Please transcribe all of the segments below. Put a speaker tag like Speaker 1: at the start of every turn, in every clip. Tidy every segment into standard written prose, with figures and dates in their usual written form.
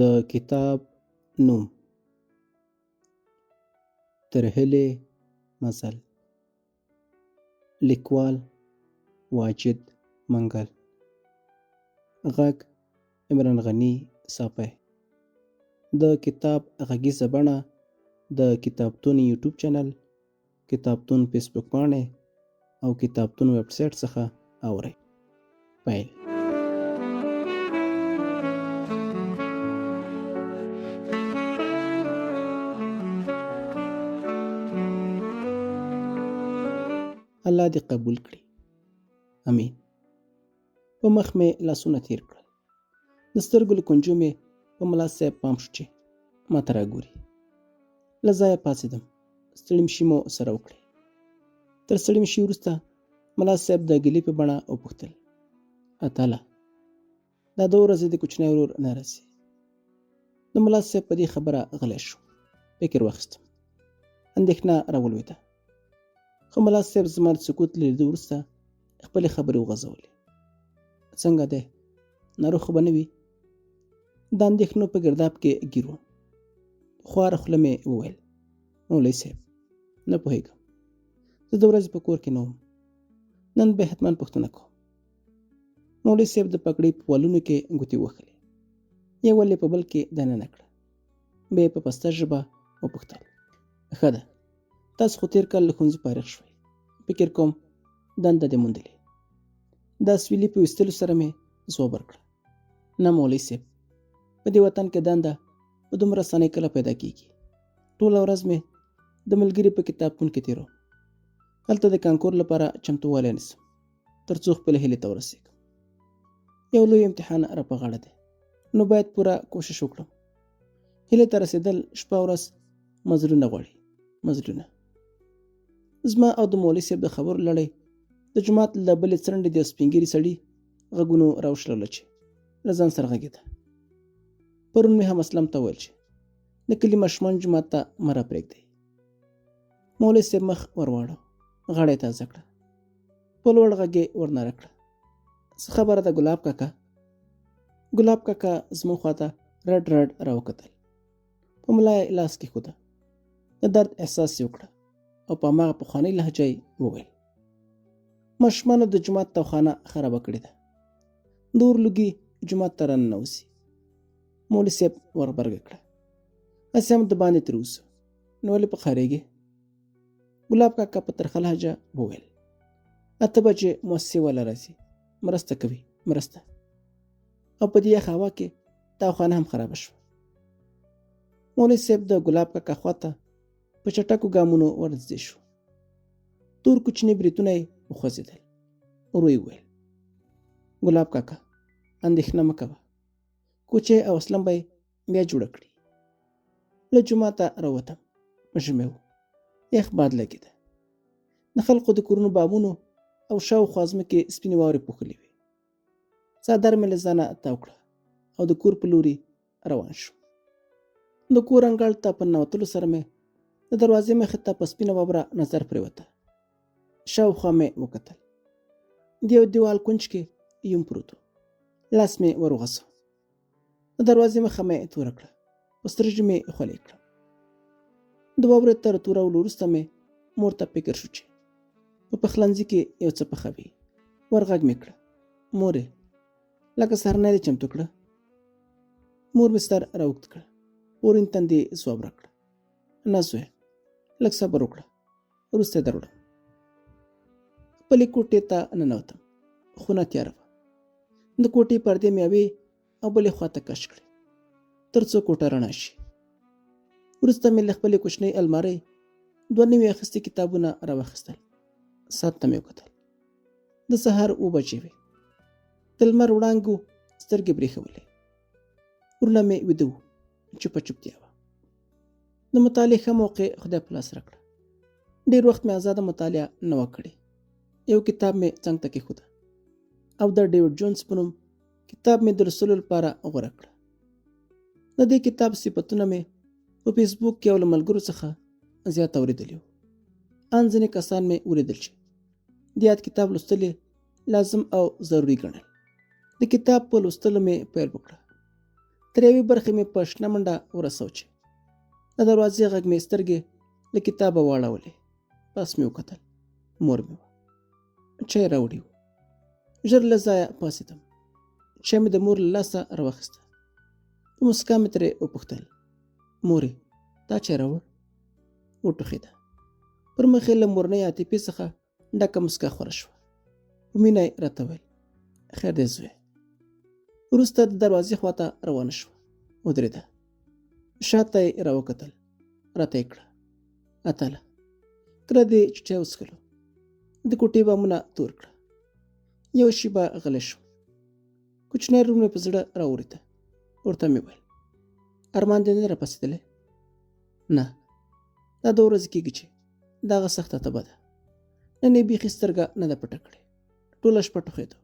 Speaker 1: د کتاب نوم: ترهلې مزل، لیکوال: واجد منګل، غږ: عمران غني ساپی. د کتاب غږیزه بڼه د کتابتون یوټیوب چینل، کتابتون فیسبوک پاڼې او کتابتون ویب سایټ څخه اورئ. پیل. الله دې قبول کړي. امین. په مخ مې لاسونه تیر کړل. د سترګو له کنجو مې په ملا صاحب پام شو چې ماته راګوري. له ځایه پاڅېدم، ستړي مشي مو سره وکړې. تر ستړي مشي وروسته ملا صاحب د ګیلې په بڼه وپوښتل: اتله، دا دوه ورځې د کوچنی ورور نه راځي. د ملا صاحب په دې خبره غلی شو. فکر واخیستم، اندېښنه راولوېده. خو ملا صاحب زما د سکوت له لیدو وروسته خپلې خبرې وغځولې: څنګه دی، ناروغ خو به نه وي؟ د اندېښنو په ګرداب کې ګیر وم. په خواره خوله مې وویل: مولوي صاحب، نه پوهېږم، زه د ورځې په کور کې نه وم، نن به حتما پوښتنه کوم. مولوي صاحب د پګړۍ په والونو کې ګوتې وښلې، یو ول یې په بل کې دننه کړه، بیا یې په پسته ژبه وپوښتل: ښه ده، تاسو خو تېر کال له ښوونځي فارغ شوئ، فکر کوم دنده دې موندلې. د اسویلي په ویستلو سره مې ځواب ورکړه: نه مولوي صاحب، په دې وطن کې دنده په دومره اسانۍ کله پیدا کیږي. ټوله ورځ مې د ملګري په کتابتون کې تېروم، هلته د کانکور لپاره چمتووالی نیسم تر څو خپلې هیلې ته ورسېږم. یو لوی امتحان را په غاړه دی، نو باید پوره کوشش وکړم. هیلې ته رسېدل شپه ورځ مزلونه غواړي، مزلونه. زما او د مولوي صاحب د خبرو لړۍ د جومات له بلې څنډې د یو سپین ږیري سړي غږونو راوشلوله چې له ځان سره غږېده. پرون مې هم اسلم ته وویل چې د کلي ماشومان جومات ته مه راپرېږدئ. مولوي صاحب مخ ورواړو، غاړه یې تازه کړه، په لوړ غږ یې ورناره کړه: څه خبره ده ګلاب کاکا؟ ګلاب کاکا زموږ خواته رډ رډ راوکتل، په ملا یې لاس کېښوده، د درد احساس یې وکړه او په هماغه پخوانۍ لهجه یې وویل: ماشومانو د جومات توخانه خرابه کړې ده، د اور لوګي جومات ته راننوځي. مولوي صاحب ورغبرګه کړه: هسې هم د باندې ترې وځو، نو ولې په قهرېږې؟ ګلاب کاکا په ترخه لهجه وویل: 8 بجې موسسې والا راځي، مرسته کوي، مرسته. او په دې یخه هوا کې تاوخانه هم خرابه شوه. مولوي صاحب د ګلاب کاکا خواته په چټکو ګامونو ورنږدې شو. تور کوچني بریتونه یې وخوځېدل. ورو یې وویل: ګلاب کاکا، اندېښنه مه کوه، کوچۍ او اسلم به یې بیا جوړه کړي. له جوماته راووتم، ژمی و، یخ باد لګېده. د خلکو د کورونو بامونو او شاوخوا ځمکې سپینې واورې پوښلې وې. څادر مې له ځانه تاو کړه او د کور په لوري روان شوم. د کور انګړ ته په ننوتلو سره مې د دروازې مخې ته په سپینه واوره نظر پرېوته. شاوخوا مې وکتل، د یو دیوال کونج کې یوم پروت و. لاس مې وروغځاوه، د دروازې مخه مې توره کړه، په سترګو مې خولې کړم. د واورې تر تورولو وروسته مې مور ته فکر شو چې په پخلنځي کې یو څه پخوي. ورغږ مې کړه: مورې، لکه سهارنۍ دې چمتو کړه؟ مور مې سر راوږد کړ، په ورین تندي ځواب راکړه: نه زویه، لږ صبر وکړه، وروسته یې دروړم. خپلې کوټې ته ننوتم، خونه تیاره وه. د کوټې پردې مې یوې او بلې خواته کش کړې تر څو کوټه رڼا شي. وروسته مې له خپلې کوچنۍ المارۍ دوه نوي اخیستي کتابونه راواخیستل. ساعت ته مې وکتل، د سهار 7 بجې وې. د لمر وړانګو سترګې برېښولې. وروڼه مې ویده وو، چوپه چوپتیا وه. د مطالعې ښه موقع خدای په لاس راکړه. ډېر وخت مې ازاده مطالعه نه وه کړې. یو کتاب مې څنګ ته کېښوده او د ډیوډ جونز په نوم کتاب مې د لوستلو لپاره غوره کړه. د دې کتاب صفتونه مې په فیسبوک کې او له ملګرو څخه زیات اورېدلي وو. ان ځینې کسان مې ولیدل چې د یاد کتاب لوستل یې لازم او ضروري ګڼل. د کتاب په لوستلو مې پیل وکړه. تر یوې برخې مې په شنه منډه ورسو چې د دروازې غږ مې سترګې له کتابه واړولې. پاس مې وکتل، مور مې وه، چای راوړي و. ژر له ځایه پاڅېدم، چای مې د مور له لاسه راواخیسته. په موسکا مې ترې وپوښتل، مورې تا چای راوړ؟ وټوخېده، پر مخ یې له مورنۍ عاطفې څخه ډکه موسکا خوره شوه. په مینه یې راته ویل، خیر دی زویه. وروسته د دروازې خواته روانه شوه، ودرېده، شاته یې راوکتل، راته یې کړه، اتله کله دې چې چای وڅښلو د کوټې بامونه تور کړه. یو شېبه غلی شو. کوچنی روم مې په زړه راوریده. ورته مې ویل، ارمان دې نه راپاڅېدلی؟ نه، دا دوه ورځې کېږي چې دغه سخته تبه ده. نن یې بیخي سترګه نه ده پټه کړې، ټوله شپه ټوخېدو.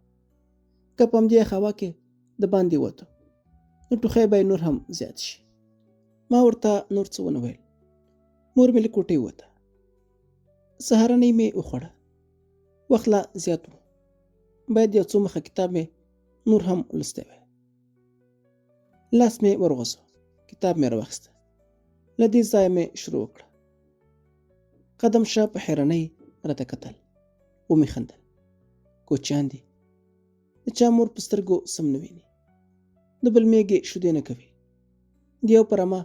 Speaker 1: که په همدې یخه هوا کې د باندې ووتو نو ټوخی به یې نور هم زیات شي. ما ورته نور څه ونه ویل. مور مې له کوټې ووته. سهارنۍ مې وخوړه. وخت لا زیات و، باید یو څو مخه کتاب مې نور هم لوستی وای. لاس مې ورغوځو، کتاب مې راواخیسته. له دې ځایه مې شروع وکړه. قدم شاه په حیرانۍ راته کتل، ومې خندل. کوچیان دي، د چا مور په سترګو سم نه ویني، د بل میږې شودې نه کوي، د یو په رمه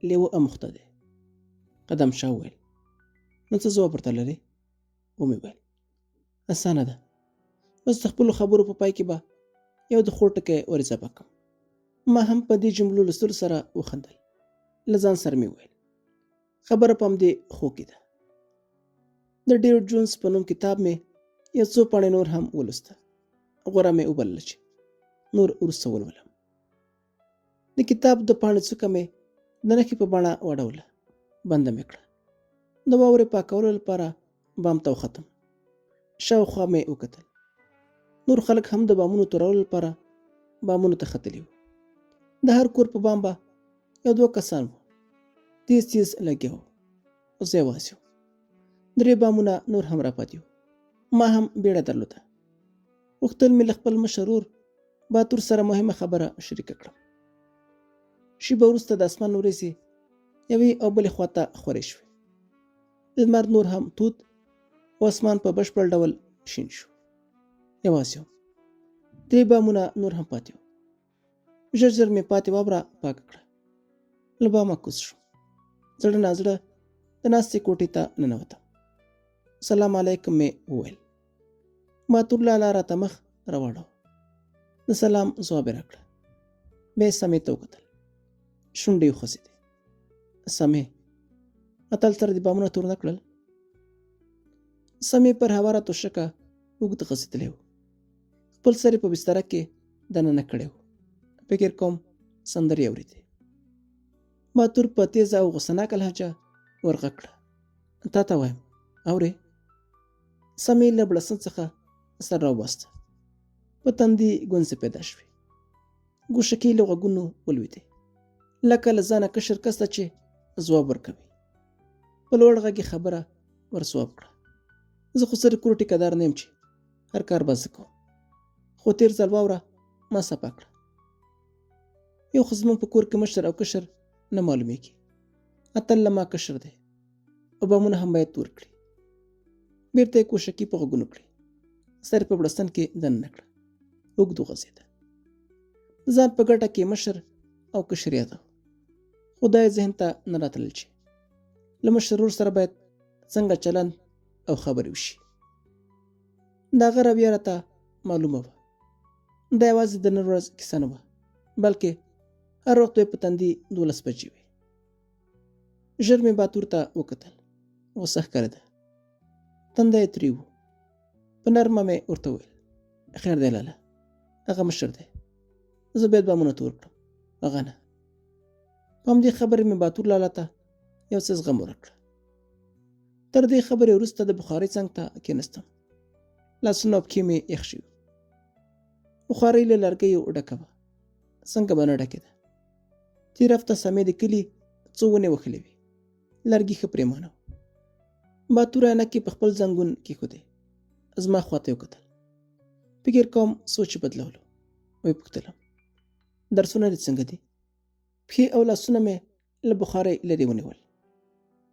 Speaker 1: لیوه اموخته دی. قدم شاه وویل، نو څه ځواب ورته لرې؟ ومې ویل، اسانه ده، بس د خپلو خبرو په پای کې به یو د خور ټکی ور اضافه کړم. ما هم په دې جملو لوستلو سره وخندل. له ځان سره مې وویل، خبره په همدې خو کې ده. د ډیوډ جونز په نوم کتاب مې یو څو پاڼې نور هم ولوسته. غوره مې وبلله چې نور وروسته ولولم. د کتاب د پاڼې څوکه مې د نښې په بڼه واړوله، بنده مې کړه. د واورې پاکولو لپاره بام ته وختم. شاوخوا مې وکتل، نور خلک هم د بامونو تورولو لپاره بامونو ته ختلي وو. د هر کور په بام به یو دوه کسان وو، تیز تیز لګیا وو. زه یوازې وم. درې بامونه نور هم راپاتې وو. ما هم بیړه درلوده، غوښتل مې له خپل مشر ورور باتور سره مهمه خبره شریکه کړم. شیبه وروسته د اسمان ورېځې یوې او بلې خواته خورې شوې. لمر نور هم تود او اسمان په بشپړ ډول شین شو. یوازې وم. درې بامونه نور هم پاتې وو. ژر ژر مې پاتې واوره پاکه کړه. له بامه کوز شوم. زړه نازړه د ناستې کوټې ته ننوتم. سلام علیکم مې وویل. باتور لالا راته مخ راواړاوه. د سلام ځواب یې راکړه. بیا یې سمې ته وکتل. شونډې یې وخوځېدې. سمې، اتل سره دې بامونه تور نه کړل؟ سمې پر هواره توشکه اوږد غځېدلی و. خپل سر یې په بستره کې دننه کړی و. فکر کوم سندرې اورېدې. باتور په تېزه او غوسه ناکه لهجه ورغږ کړه، تا ته وایم، اورې؟ سمې له بړستن څخه سر راوباسته. په تندي ګونځې پیدا شوې. ګوشکې له غوږونو ولوېدې، لکه له ځانه کشر کس ته چې ځواب ورکوي. په لوړ غږ یې خبره ور ځواب کړه، زه خو څه د کور ټیکهدار نه یم چې هر کار به زه کوم، خو تېر ځل واوره ما صفا کړه. یو خو زموږ په کور کې مشر او کشر نه معلومیږي. اتل له ما کشر دی او بامونه هم باید تور کړي. بیرته یې کوشکي په غوږونو کړې، سر په بړستن کې دننه کړه، اوږد وغځېده. ځان په ګټه کې مشر او کشر یادو، خو دا یې ذهن ته نه راتلل چې له مشر ورور سره باید څنګه چلند او خبرې وشي. د هغه رویه راته معلومه وه. دا یوازې د نن ورځ کیسه نه وه، بلکې هر وخت به په تندي 12 بجې وې. ژر مې باتور ته وکتل، غوسه ښکارېده، تنده یې تریو و. په نرمه مې ورته وویل، خیر دی لالا، هغه مشر دی، زه باید بامونه تور کړم، هغه نه. په همدې خبرې مې باتور لالا ته یو څه زغم ورکړه. تر دې خبرې وروسته د بخارۍ څنګ ته کېناستم. لاسونه او پښې مې یخ شوي. بخارۍ له لرګیو ډکه وه، څنګه به نه ډکېده؟ تېره هفته سمې د کلي څو ونې وښلې وې، لرګي ښه پرېمانه وو. باتور عینکې په خپل زنګون کېښودې، زما خواته یې وکتل. فکر کوم سوچ یې بدلولو. ویې پوښتلم، درسونه دې څنګه دي؟ پښې او لاسونه مې له بخارۍ لرې ونیول.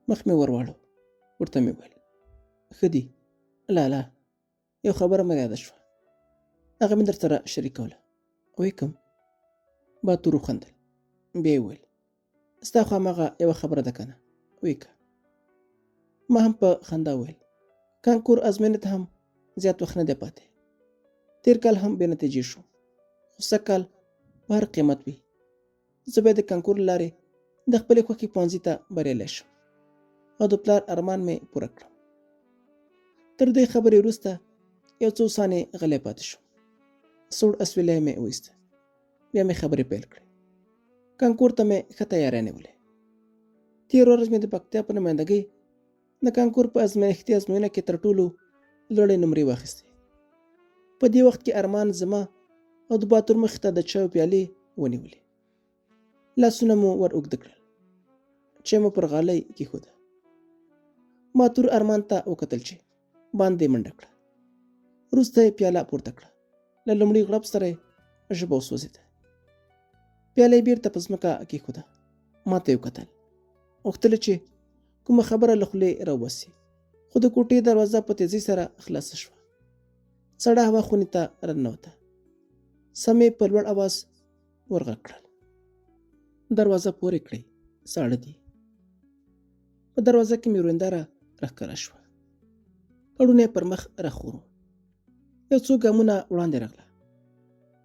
Speaker 1: مخ مې ورواړو، ورته مې وویل: ښه دي لالا، یو خبره مې یاده شوه، هغه مې درسره شریکوله. ویې کوم؟ باتور وخندل، بیا یې وویل: ستا خو هماغه یوه خبره ده که نه، ویې که. ما هم په خندا وویل: کانکور ازموینې ته هم زیات وخت نه دی پاتې. تېر کال هم بې نتیجې شوم، خو سږ کال په هر قیمت وي زه به د کانکور له لارې د خپلې خوښې پوهنځي ته بریالی شم او د پلار ارمان مې پوره کړم. تر دې خبرې وروسته یو څو ثانیې غلی پاتې شوم. سوړ اسویلی مې وایسته. بیا مې خبرې پیل کړې. کانکور ته مې ښه تیاری نیولې. تېره ورځ مې د پکتیا په نمایندګۍ د کانکور په ازمایښتي ازموینه کې تر ټولو لوړې نمرې واخیستې. په دې وخت کې ارمان زما او د باتور مخې ته د چایو پیالې ونیولې. لاسونه مو ور اوږده کړل. چای مو پر غالۍ کېښوده. باتور ارمان ته وکتل چې باندې منډه کړه. وروسته یې پیاله پورته کړه. له لومړي غړپ سره یې ژبه وسوځېده. پیاله یې بیرته په ځمکه کېښوده. ما ته یې وکتل. غوښتل چې کومه خبره له خولې راوباسي، خو د کوټې دروازه په تېزۍ سره خلاصه شوه. سړه هوا خونې ته راننوته. سمې په لوړ اواز ورغږ کړل: دروازه پورې کړئ، ساړه دي. په دروازه کې مې ورینداره راښکاره شوه. پړونی پر مخ راخور و. یو څو ګامونه وړاندې راغله.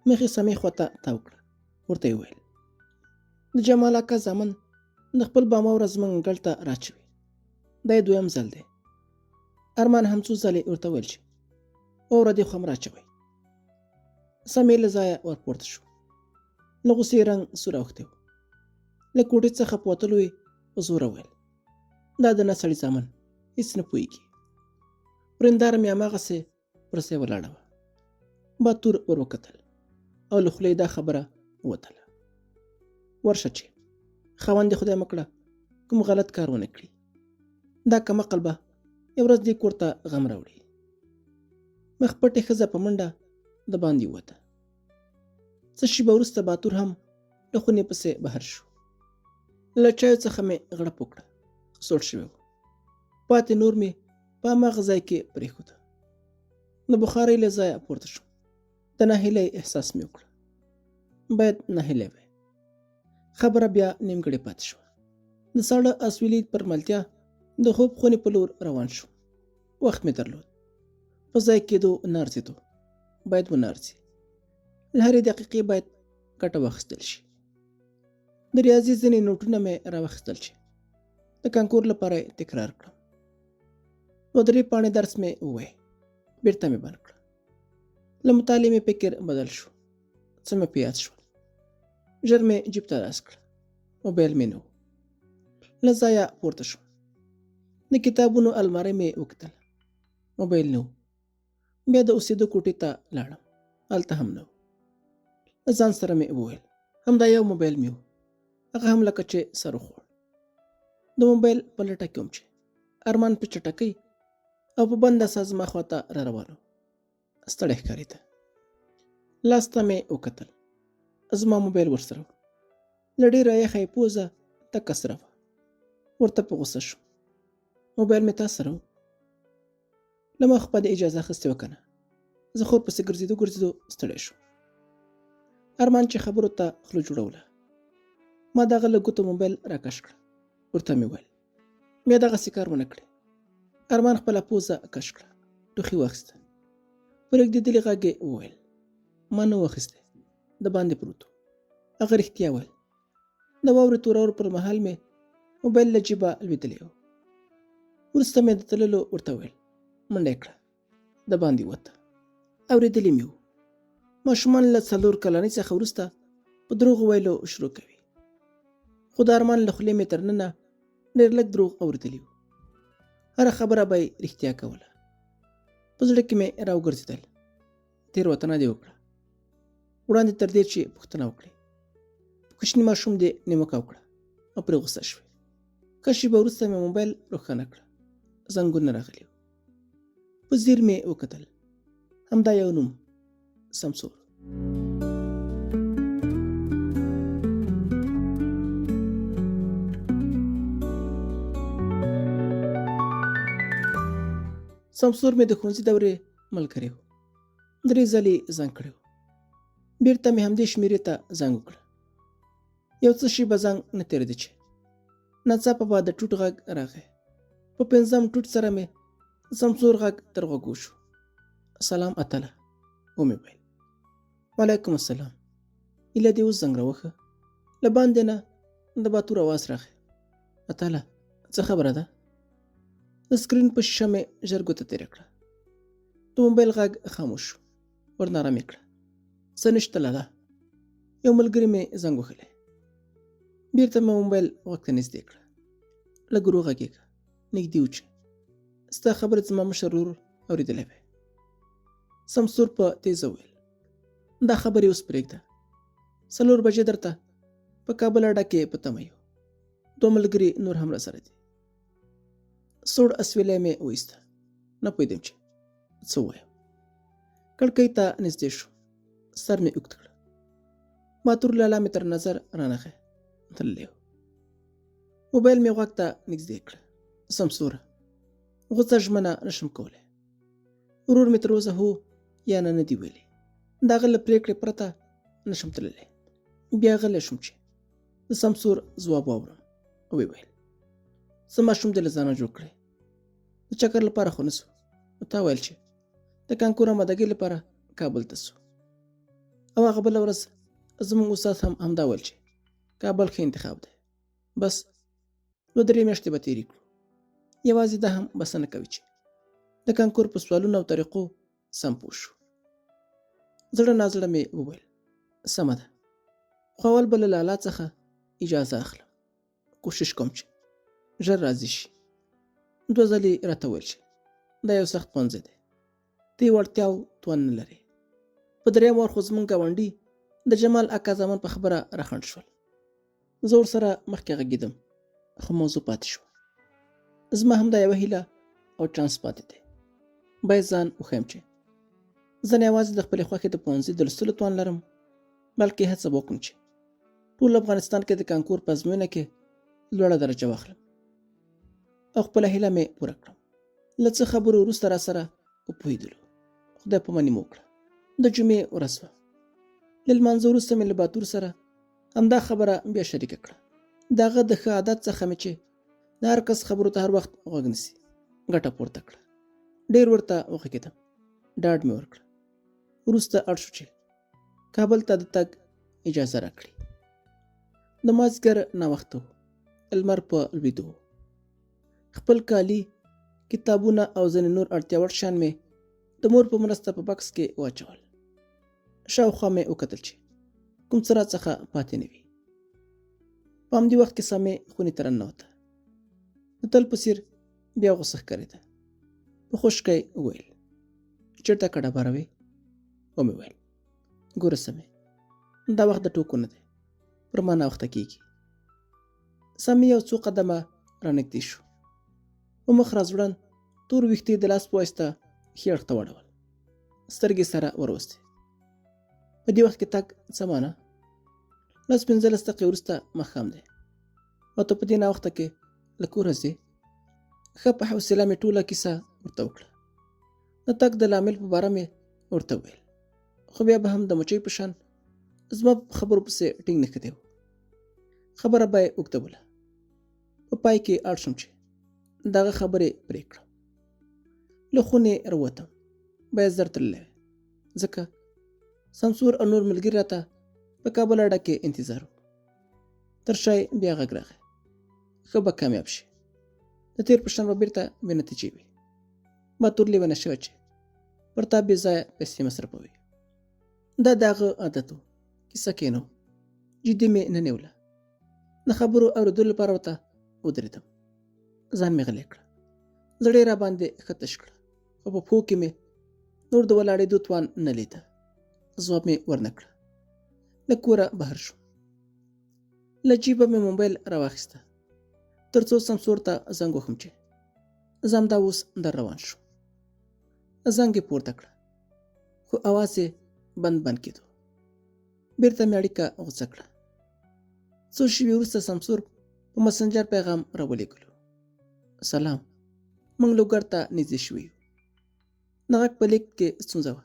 Speaker 1: مخ یې سمې خواته تاو کړه. ورته یې وویل: د جمال اکا زامن د خپل بام واوره زموږ انګړ ته راچوي. دا یې دویم ځل دی. ارمان هم څو ځلې ورته ویل چې واوره دې خو هم راچوي. سمې له ځایه ورپورته شو. له غوسې رنګ سور اوښتی و. له کوټې څخه په وتلو یې په زوره وویل: دا د نه سړي زامن هیڅ نه پوهېږي. ورېنداره مې هماغسې پر ځای ولاړه وه. باتور ور وکتل او له خولې دا خبره ووتله: ورشه چې خاوند دې خدای مه کړه کوم غلط کار ونه کړي. دا کم عقل به یو ورځ دې کور ته غم راوړي. مخ پټې ښځه په منډه د باندې ووته. څه شیبه وروسته باتور هم له خونې پسې بهر شو. له چایو څخه مې غړپ وکړه، سوړ شوی و. پاتې نور مې په هماغه ځای کې پرېښوده. د بخارۍ له ځایه پورته شوم. د ناهیلۍ احساس مې وکړ. باید ناهیلی وای. خبره بیا نیمګړې پاتې شوه. د ساړه اسویلي پر ملتیا د خوب خونې په لور روان شوم. وخت مې درلود. په ځای کېدو نه ارزېدو. باید ونه ارزي. له هرې دقیقې باید ګټه واخیستل شي. د ریاضي ځینې نوټونه مې راواخیستل چې د کانکور لپاره یې تکرار کړم. دوه درې پاڼې درس مې ووایه، بیرته مې بند کړه. له مطالعې مې فکر بدل شو. څه مې په یاد شول. ژر مې جیب ته لاس کړ. موبایل مې نه و. له ځایه پورته شوم. د کتابونو المارۍ مې وکتل. موبایل نه و. بیا د اوسېدو کوټې ته لاړم. هلته هم نه و. له ځان سره مې وویل: همدا یو موبایل مې و، هغه هم لکه چې سر وخوړ. د موبایل په لټه کې وم چې ارمان په چټکۍ او په بنده ساه زما خواته را روان و. ستړی ښکارېده. لاس ته مې وکتل. زما موبایل ورسره و. له ډېره یخه یې پوزه تکه سره وه. ورته په غوسه شوم. موبایل مې تا سره و. له ما خو به دې اجازه اخیستې وه که نه؟ زه خور پسې ګرځېدو ګرځېدو ستړی شوم. ارمان چې خبرو ته خوله جوړوله. ما د هغه له ګوتو موبایل راکش کړ. ورته مې وویل: بیا دغسې کار ونه کړې. ارمان خپله پوزه کش کړه، ټوخي واخیسته. په رېږدېدلي غږ یې وویل: ما نه و اخیستی، د باندې پروت و. هغه رښتیا ویل. د واورې تورور پر مهال مې موبایل له جیبه لوېدلی و. وروسته مې د تللو ورته وویل. منډه یې کړه، د باندې ووته. اورېدلي مې وو، ماشومان له څلور کلنۍ څخه وروسته په دروغ ویلو شروع کوي. خو د ارمان له خولې مې تر ننه ډېر لږ دروغ اورېدلي وو. هره خبره به یې رښتیا کوله. په زړه کې مې راوګرځېدل، تېروتنه دې وکړه. وړاندې تر دې چې پوښتنه وکړې، په کوچني ماشوم دې نیوکه وکړه او پرې غوسه شوې. ښه شېبه وروسته مې موبایل روښانه کړه. زنګونه راغلي وو. په ځیر مې وکتل. همدا یو نوم، سمسور. سمسور مې د ښوونځي دورې ملګری و. درې ځلې زنګ کړی و. بیرته مې همدې شمېرې ته زنګ وکړ. یو څه شېبه زنګ نه تېرېده چې ناڅاپه به د ټوټ غږ راغی. په پنځم ټوټ سره مې سمسور غږ تر غوږو شو. سلام اتله، ومې ویل. وعلیکم السلام. ایله دې اوس زنګ راوښه. له باندې نه د باتور اواز راغی. اتله، څه خبره ده؟ د سکرین په شیشه مې ژر ګوته تېره کړه. د موبایل غږ خاموش شو. ورناره مې کړه. څه نشته لالا، یو ملګري مې زنګ وهلی. بیرته مې موبایل غوږ ته نږدې کړه. لږ ورو غږېږه، نږدې و چې ستا خبرې زما مشر ورور اورېدلی وی. سمسور په تېزه وویل، دا خبرې اوس پرېږده، 4 بجې درته په کابل اډه کې په تمه یو. دوه ملګري نور هم راسره دي. سوړ اسویلی مې وایسته، نه پوهېدم چې څه ووایم. کړکۍ ته نږدې شو، سر مې اوږد کړ. باتور لالا مې تر نظر رانغی، تللی و. موبایل مې غوږ ته نږدې کړ. سمسوره، غوڅه ژمنه نشم کولی. ورور مې تر اوسه هو یا نه نه دي ویلي. د هغه له پرېکړې پرته نشم تللی. بیا غلی شوم چې د سمسور ځواب واورم. ویې ویل، څه ماشوم دې له ځانه جوړ کړی، د چکر لپاره خو نه سو. نو تا ویل چې د کانکور آمادګۍ لپاره کابل ته سو. او هغه بله ورځ زموږ استاد هم همدا ویل چې کابل ښه انتخاب دی، بس دوه درې میاشتې به تېرې کړو. یوازې دا هم بسنه کوي چې د کانکور په سوالونو او طریقو سم پوه شو. زړه نازړه مې وویل، سمه ده، خو اول به له لالا څخه اجازه اخلم. کوشش کوم چې ژر راضي شي. دوه ځلې راته ویل چې دا یو سخت پوهنځی دی، ته یې وړتیا او توان نه لرې. په دریم وار خو زموږ ګاونډي د جمال اکا زامن په خبره راخنډ شول. زه ورسره مخکې غږېدم، خو موضوع پاتې شوه. زما هم دا یوه هیله او چانس پاتې دی. باید ځان وښیم چې زه نه یوازې د خپلې خوښې د پوهنځي د لوستلو توان لرم، بلکې هڅه به وکړم چې ټول افغانستان کې د کانکور په ازموینه کې لوړه درجه واخلم او خپله هیله مې پوره کړم. له څه خبرو وروسته را سره وپوهېدلو. خدای پاماني مو وکړه. د جمعې ورځ وه. له لمانځه وروسته مې له باتور سره همدا خبره بیا شریکه کړه. د هغه د ښه عادت څخه مې چې د هر کس خبرو ته هر وخت غوږ نیسي ګټه پورته کړه. ډېر ورته وغږېدم، ډاډ مې ورکړ. وروسته اړ شو چې کابل ته د تګ اجازه راکړي. د مازدیګر ناوخته و، لمر په لوېدو و. خپل کالي، کتابونه او ځینې نور اړتیا وړ شیان مې د مور په مرسته په بکس کې واچول. شاوخوا مې وکتل چې کوم څه راڅخه پاتې نه وي. په همدې وخت کې سمې خونې ته راننوته. د تل په څېر بیا غوسه ښکارېده. په خشکه یې وویل، چېرته کډه باروې؟ ومې ویل، ګوره سمې، دا وخت د ټوکو نه دی، پر ما ناوخته کېږي. سمې یو څو قدمه رانږدې شو. په مخ راځوړند تور ویښتې د لاس په واسطه ښي اړخ ته واړول. سترګې سره وروستې. په دې وخت کې تګ څه معنا؟ 10 15 دقیقې وروسته ماښام دی او ته په دې ناوخته کې له کوره ځې؟ ښه په حوصله مې ټوله کیسه ورته وکړه. د تګ د لامل په باره مې ورته وویل، خو بیا به هم د مچۍ په شان زما په خبرو پسې ټینګ نښتی و. خبره به یې اوږدوله. په پای کې اړ شوم چې دغه خبرې پرې کړم. له خونې راووتم. باید زر تللی وای، ځکه سمسور او نور ملګري راته په کابل اډه کې انتظار وو. تر شا یې بیا غږ راغی، ښه به کامیاب شي، د تېر په شان به بېرته بې نتیجې وي. ما تور لیونی شوی چې پر تا بې ځایه پیسې مصرفوي. دا د هغه عادت و، کیسه کې نه و، جدي مې نه نیوله. د خبرو اورېدلو لپاره ورته ودرېدم. ځان مې غلی کړه، زړه یې راباندې ښه تش کړه، خو په پښو کې مې نور د ولاړېدو توان نه لیده. ځواب مې ورنه کړه. له کوره بهر شوم. له جیبه مې موبایل راواخیسته تر څو سمسور ته زنګ وهم چې زه همدا اوس در روان شوم. زنګ یې پورته کړه، خو اواز یې بند بند کېدو. بیرته مې اړیکه غوڅه کړه. څو شېبې وروسته سمسور په مسنجر پیغام راولېږلو، سلام، موږ لوګر ته نږدې شوي یو. د غږ په لیږد کې ستونزه وه،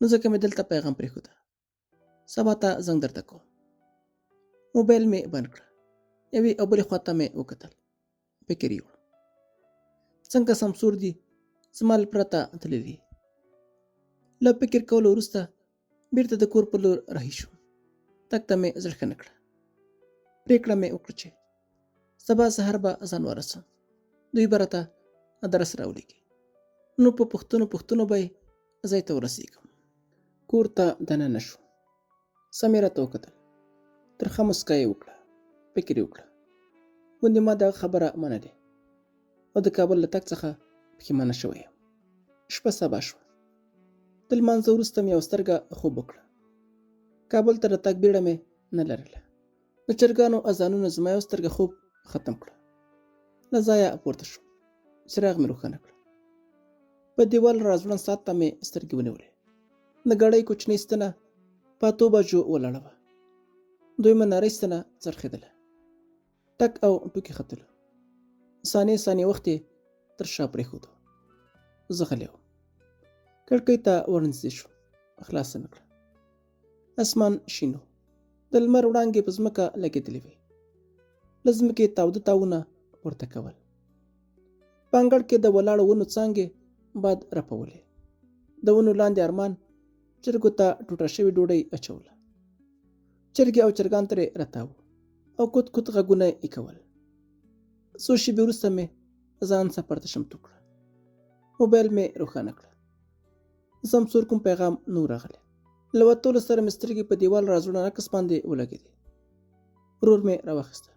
Speaker 1: نو ځکه مې دلته پیغام پرېښوده. سبا ته زنګ درته کوم. موبایل مې بند کړ. یوې او بلې خواته مې وکتل. فکر یې وړ. څنګه سمسور دي زما له پرته تللي. له فکر کولو وروسته بیرته د کور په لور رهي شوم. تګ ته مې زړه ښه نه کړه. پرېکړه مې وکړه چې سبا سهار به ځان ورسوم. دوی به راته ادرس راولېږي. نو په پوښتنو پوښتنو به یې ځای ته ورسېږم. کور ته دننه شوم. سم یې راته وکتل. ترخه مسکا یې وکړه. فکر یې وکړه. ګوندې ما دغه خبره منلې او د کابل له تګ څخه پښېمانه شوی یم. شپه سبا شوه. د لمانځه وروسته مې یوه سترګه خوب وکړه. کابل ته د تګ بیړه مې نه لرله. د چرګانو اذانونو زما یو سترګه خوب ختم کړه. له ځایه پورته شوم. څراغ مې روښانه کړ. په دیوال راځوړند ساعت ته مې سترګې ونیولې. د ګړۍ کوچنۍ ستنه په اتو بجو ولاړه وه. دویمه نرۍ ستنه څرخېدله. ټک او ټوکې ختلو. ثانیې ثانیې وخت یې تر شا پرېښود. زه غلی وم. کړکۍ ته ورنږدې شوم. خلاصه مې کړه. اسمان شین و. د لمر وړانګې په ځمکه لګېدلې وې. له ځمکې تاوده تاوونه پورته کول. په انګړ کې د ولاړو ونو څانګې باد رپولې. د ونو لاندې ارمان چرګو ته ټوټه شوې ډوډۍ اچوله. چرګې او چرګان ترې راتاو او کوت کوت غږونه یې کول. څو شېبې وروسته مې ځان سفر ته چمتو کړ. موبایل مې روښانه کړ. سمسور کوم پیغام نه و راغلی. له وتلو سره مې سترګې په دیوال راځوړند عکس باندې ولګېدې. ورور مې راواخیسته.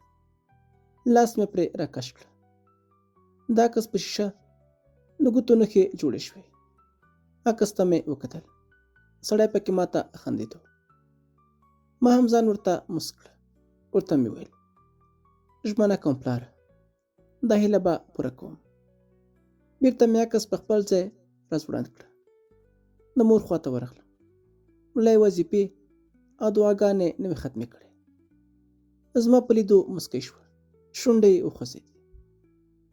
Speaker 1: لاس مې پرې راکش کړ. د عکس په شیشه د ګوتو نښې جوړې شوې. عکس ته مې وکتل. سړی پکې ماته خندېدو. ما هم ځان ورته مسک کړ. ورته مې وویل، ژمنه کوم پلاره، دا هیله به پوره کوم. بیرته مې عکس په خپل ځای راځوړند کړ. د مور خواته ورغلم. ملا یې وظیفې او دعاګانې نه وې ختمې کړې. زما په لیدو مسکۍ شوه. شونډې یې وخوځېدې.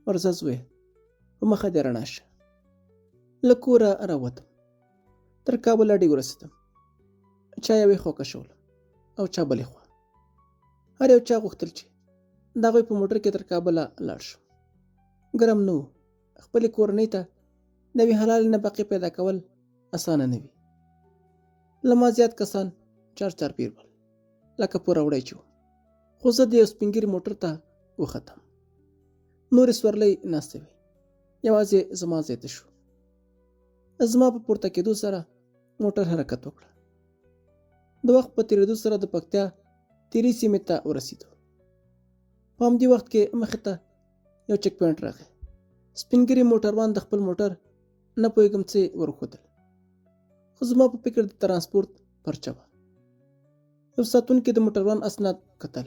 Speaker 1: ورځه زویه، په مخه دې رڼا شه. له کوره راووتم. تر کابل اډې ورسېدم. چا یوې خوا کشولم او چا بلې خوا. هر یو چا غوښتل چې د هغوی په موټر کې تر کابله لاړ شم. ګرم نه و. خپلې کورنۍ ته د یوې حلالې نفقې پیدا کول اسانه نه وي. له ما زیات کسان چار چارپیر ول، لکه پوروړی چې وم. خو زه د یو سپین ږیري موټر ته وختم. نورې سورلۍ ناستې وې، یوازې زما ځای تش و. زما په پورته کېدو سره موټر حرکت وکړ. د وخت په تېرېدو سره د پکتیا تیرې سیمې ته ورسېدو. په همدې وخت کې مخې ته یو چک پوینټ راغی. سپین ږیري موټروان د خپل موټر نه پوهېږم څه یې وروښودل، خو زما په فکر د ترانسپورت پرچه وه. یو ساتونکي د موټروان اسناد کتل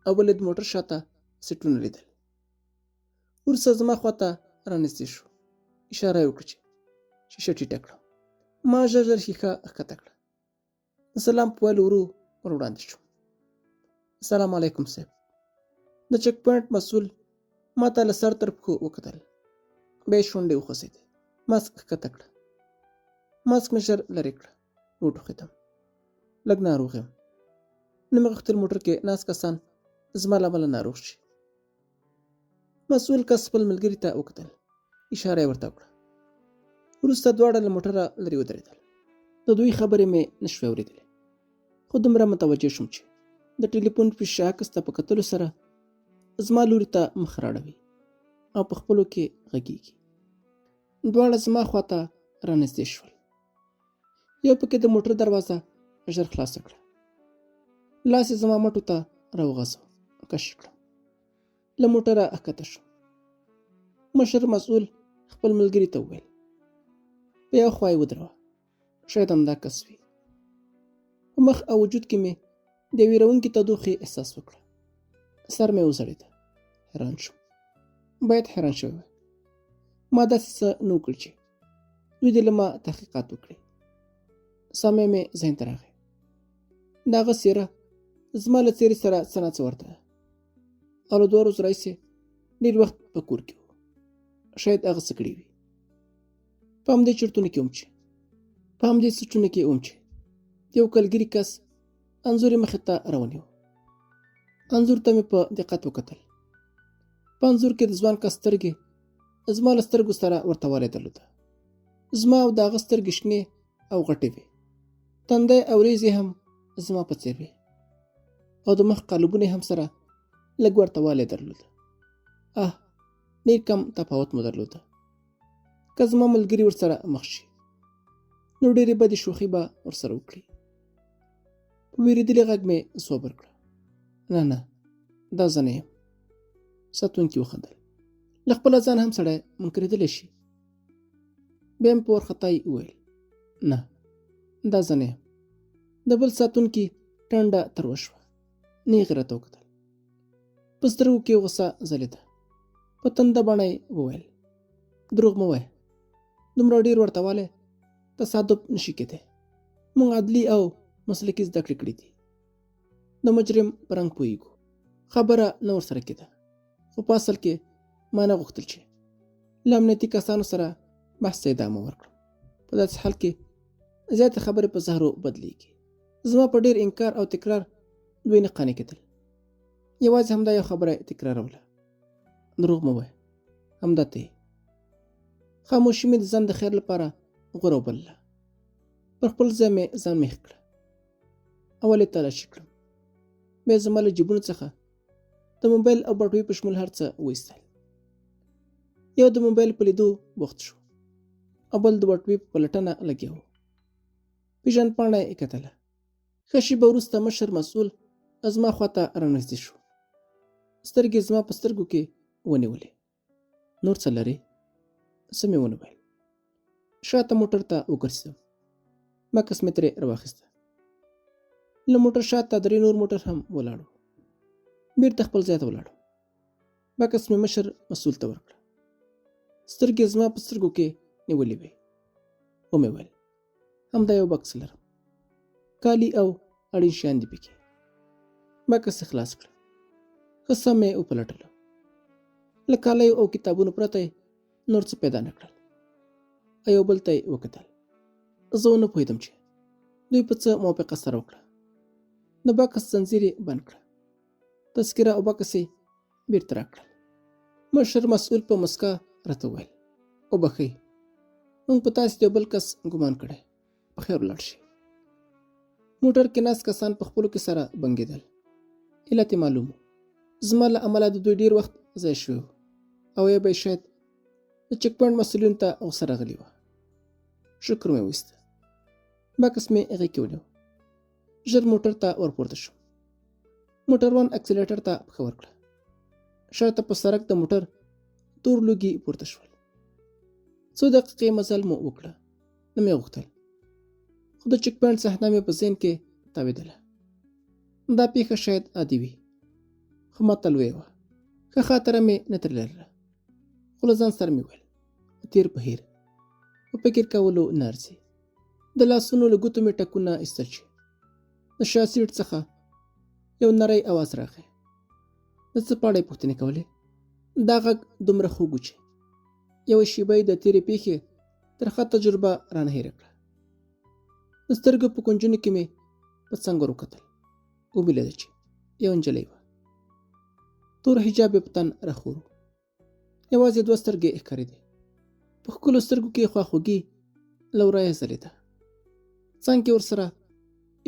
Speaker 1: او بل یې د موټر شاته سیټونه لیدل. وروسته زما خواته رانږدې شو، اشاره یې وکړه چې شیشه ټیټه کړم. ما ژر ژر ښیښه ښکته کړه. د سلام په ویلو ورو ور وړاندې شوم. سلام علیکم صاحب. د چک پوینټ مسول ما ته له سر تر پښو وکتل، بیا یې شونډې وخوځېدې. ماسک ښکته کړه. ماسک مې ژر لرې کړه. وټوخېدم. لږ ناروغ یم. نه مې غوښتل موټر کې ناست کسان زما له امله ناروغ شي. مسؤل کس خپل ملګري ته وکتل، اشاره یې ورته وکړه. وروسته دواړه له موټره لرې ودرېدل. د دوی خبرې مې نه شوې اورېدلې، خو دومره متوجه شوم چې د ټلیفون په شیشه عکس ته په کتلو سره زما لوري ته مخ راړوي او په خپلو کې غږېږي. دواړه زما خواته رانږدې شول. یو پکې د موټر دروازه ژر خلاصه کړه. لاس یې زما مټو ته راوغځاوه، کش یې کړم. له موټره ښکته شوم. مشر مسؤل خپل ملګري ته وویل، په یوه خوا یې ودروه، شاید همدا کس وي. په مخ او وجود کې مې د ویرونکي تودوخې احساس وکړ. سر مې وځړېده. حیران شوم. باید حیران شوی وای. ما داسې څه نه وکړ چې دوی دې له ما تحقیقات وکړي. سامع مې ذهن ته راغی. د هغه څېره زما له څېرې سره څه ناڅه ورته ده او له دوه ورځو راهیسې ډېر وخت په کور کې و. شاید هغه څه کړي وي. په همدې چرتونو کې وم چې په همدې سوچونو کې وم چې د یو کلګري کس انځور یې مخې ته راونیو. انځور ته مې په دقت وکتل. په انځور کې د ځوان کس سترګې زما له سترګو سره ورته والی درلوده. زما او د هغه سترګې شنې او غټې وې. تندی او ریزې هم زما په څېر وې او د مخ قالبونه هم سره لږ ورته والی درلود. اه، ډېر کم تفاوت مو درلود. که زما ملګري ورسره مخ شي نو ډېرې بدې شوخي به ورسره وکړي. په وېرېدلي غږ مې ځواب ورکړه، نه نه، دا زه نه یم. ساتونکي وخندل. له خپله ځان هم سړی منکرېدلی شي. بیا مې په وارخطایي وویل، نه، دا زه نه یم. د بل ساتونکي ټنډه تروه شوه. نېغ یې راته وکتل. په سترګو کې غوسه ځلېده. په تنده بڼه یې وویل، دروغ مه وایه، دومره ډېر ورته والی تصادف نشي کېدی. موږ عدلي او مسلکي زده کړې کړې دي، د مجرم په رنګ پوهېږو. خبره نه ورسره کېده، خو په اصل کې ما نه غوښتل چې له امنیتي کسانو سره بحث ته ادامه ورکړم. په داسې حال کې زیاتې خبرې په زهرو بدلېږي. زما په ډېر انکار او تکرار دوی نه قانع کېدل. یوازې همدا یو خبره یې تکراروله، دروغ مه وایه، همدا ته یې. خاموشي مې د ځان د خیر لپاره غوره وبلله. پر خپل ځای مې ځان میخ کړه. اول یې تلاشي کړم، بیا زما له جیبونو څخه د موبایل او بټوې په شمول هر څه وایستل. یو د موبایل په لیدو بوخت شو او بل د بټوې په پلټنه لګیا و. پیژندپاڼه یې کتله. ښه شېبه وروسته مشر مسؤل زما خواته رانږدې شو. سترګې زما په سترګو کې ونیولې. نور څه لرې؟ څه مې ونه ویل. شاته موټر ته وګرځېدم. بکس مې ترې راواخیسته. له موټر شاته درې نور موټر هم ولاړ وو. بیرته خپل ځای ته ولاړم. بکس مې مشر مسؤل ته ورکړه. سترګې زما په سترګو کې نیولې وې. ومې ویل، همدا یو بکس لرم، کالي او اړین شیان دي پکې. بکس یې خلاص کړ. ښه سم مې وپلټلو. له کالیو او کتابونو پرته یې نور څه پیدا نه کړل. او یو بل ته یې وکتل. زه ونه پوهېدم چې دوی په څه موافقه سره وکړه. د بکس ځنځیر یې بند کړه. تذکره او بکس یې بیرته راکړل. مشر مسؤل په مسکا راته وویل، وبخښئ، موږ په تاسې د یو بل کس ګمان کړی، په خیر ولاړ شئ. موټر کې ناست کسان په خپلو کې سره بنګېدل. علت یې معلوم و. زما له امله د دوی ډېر وخت ضایع شوی و او یا به یې شاید د چک پوینټ مسؤلینو ته غوسه راغلې وه. شکر مې وایسته. بکس مې غېږ کې ونیو. ژر موټر ته ورپورته شوم. موټروان اکسیلیټر ته پښه ورکړه. شاته په سرک د موټر تور لوګي پورته شول. څو دقیقې مزل مو وکړه. نه مې غوښتل، خو د چک پوینټ صحنه مې په ذهن کې تاوېدله. دا پیښه شاید عادي وي، خو ماته لویه وه. ښه خاطره مې نه ترې لرله، خو له ځان سره مې ویل، تېر په هېر، په فکر کولو نه ارزي. د لاسونو له ګوتو مې ټکونه ایستل چې د شا سیټ څخه یو نری اواز راغی. د څه په اړه یې پوښتنې کولې؟ دا غږ دومره خوږ و چې یوه شېبه یې د تېرې پېښې ترخه تجربه رانه هېره کړه. د سترګو په کونجونو کې مې په څنګ ور وکتل. ومې لیده چې یوه نجلۍ وه. تور حجاب یې په تن راخور و. یوازې دوه سترګې یې ښکارېدې. په ښکلو سترګو کې خواخوږي له ورایه ځلېده. څنګ کې ورسره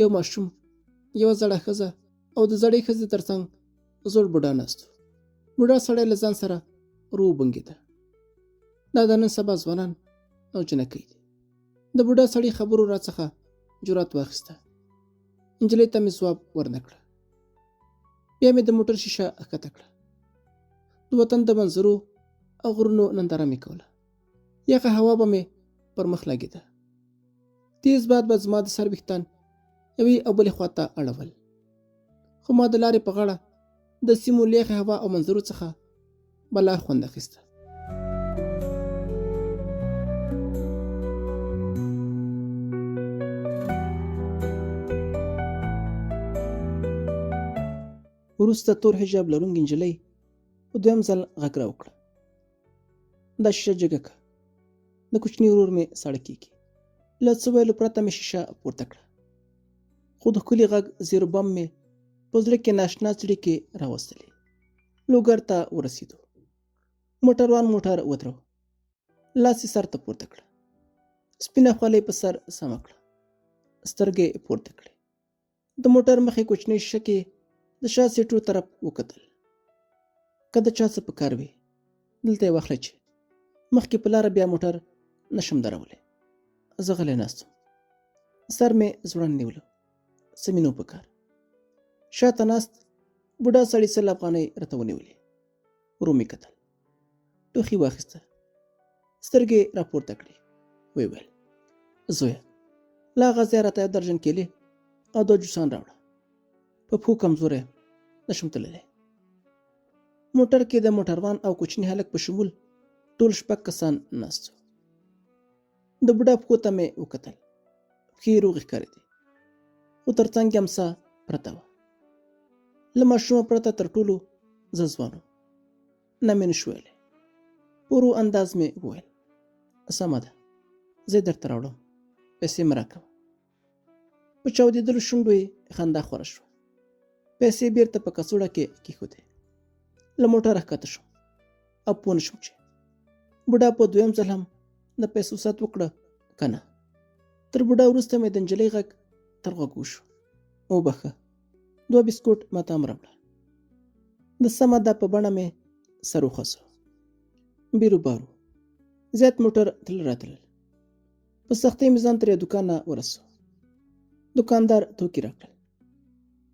Speaker 1: یو ماشوم، یوه زړه ښځه او د زړې ښځې تر څنګ زوړ بوډا ناست و. بوډا سړی له ځان سره ورو وبنګېده. دا د نن سبا ځوانان او جنکۍ دي. د بوډا سړي خبرو راڅخه جرات واخیسته. نجلۍ ته مې ځواب ورنه کړه. بیا مې د موټر شیشه ښکته کړه. د وطن د منظرو او غرونو ننداره مې کوله. یخه هوا به مې پر مخ لګېده. تیز باد به زما د سر ویښتان یوې او بلې خوا ته اړول. خو ما د لارې په غاړه د سیمو له یخې هوا او منظرو څخه بلا خوند اخیسته. وروسته تور حجاب لرونکې نجلۍ په دویم ځل غږ راوکړه، دا شیشه جګه که. د کوچني ورور مې ساړه کېږي. له څه ویلو پرته مې شیشه پورته کړه، خو د ښکلي غږ زیر بم مې په زړه کې ناشنا څړیکې راوستلې. لوګر ته ورسېدو. موټروان موټر ودرو، لاس یې سر ته پورته کړه، سپینه خولۍ په سر سمه کړه، سترګې یې پورته کړې. د موټر مخې کوچنۍ شیشه کې د شا سیټو طرف وکتل. که د چا څه په کار وي دلته یې واخله چې مخکې په لاره بیا موټر نشم درولی. زه غلی ناست وم، سر مې ځوړند نیولو، څه مې نو په کار. شاته ناست بوډا سړي 100 افغانۍ راته ونیولې. ورو مې کتل، ټوخي واخیسته، سترګې راپورته کړې، ویې ویل زویه له هغه ځایه راته یو درجن کیلې او دوه جوسان راوړه، په پښو کمزوری یم، نشم تللی. موټر کې د موټروان او کوچني هلک په شمول ټول شپږ کسان ناست وو. د بوډا پښو ته مې وکتل، پښې یې روغې ښکارېدې، خو تر څنګ یې امسا پرته وه. له ماشومه پرته تر ټولو زه ځوان وم، نه مې نشو ویلی. په ورو انداز مې وویل سمه ده، زه یې درته راوړم، پیسې مه راکوه. په چاودېدلو شونډو یې خندا خوره شوه. پیسې بیرته په کڅوړه کې کېښودې. له موټره ښکته شوم او پوه نه شوم چې بوډا په دویم ځل هم د پیسو سات وکړه که نه. تر بوډا وروسته مې د نجلۍ غږ تر غوږو شو، وبخښه، دوه بسکوټ ماته هم راوړه. د سمه ده په بڼه مې سر وخوځو. بیروبار و، زیات موټر تلل راتلل. په سختۍ مې ځان تر یو دوکانه ورسو. دوکاندار توکي راکړل.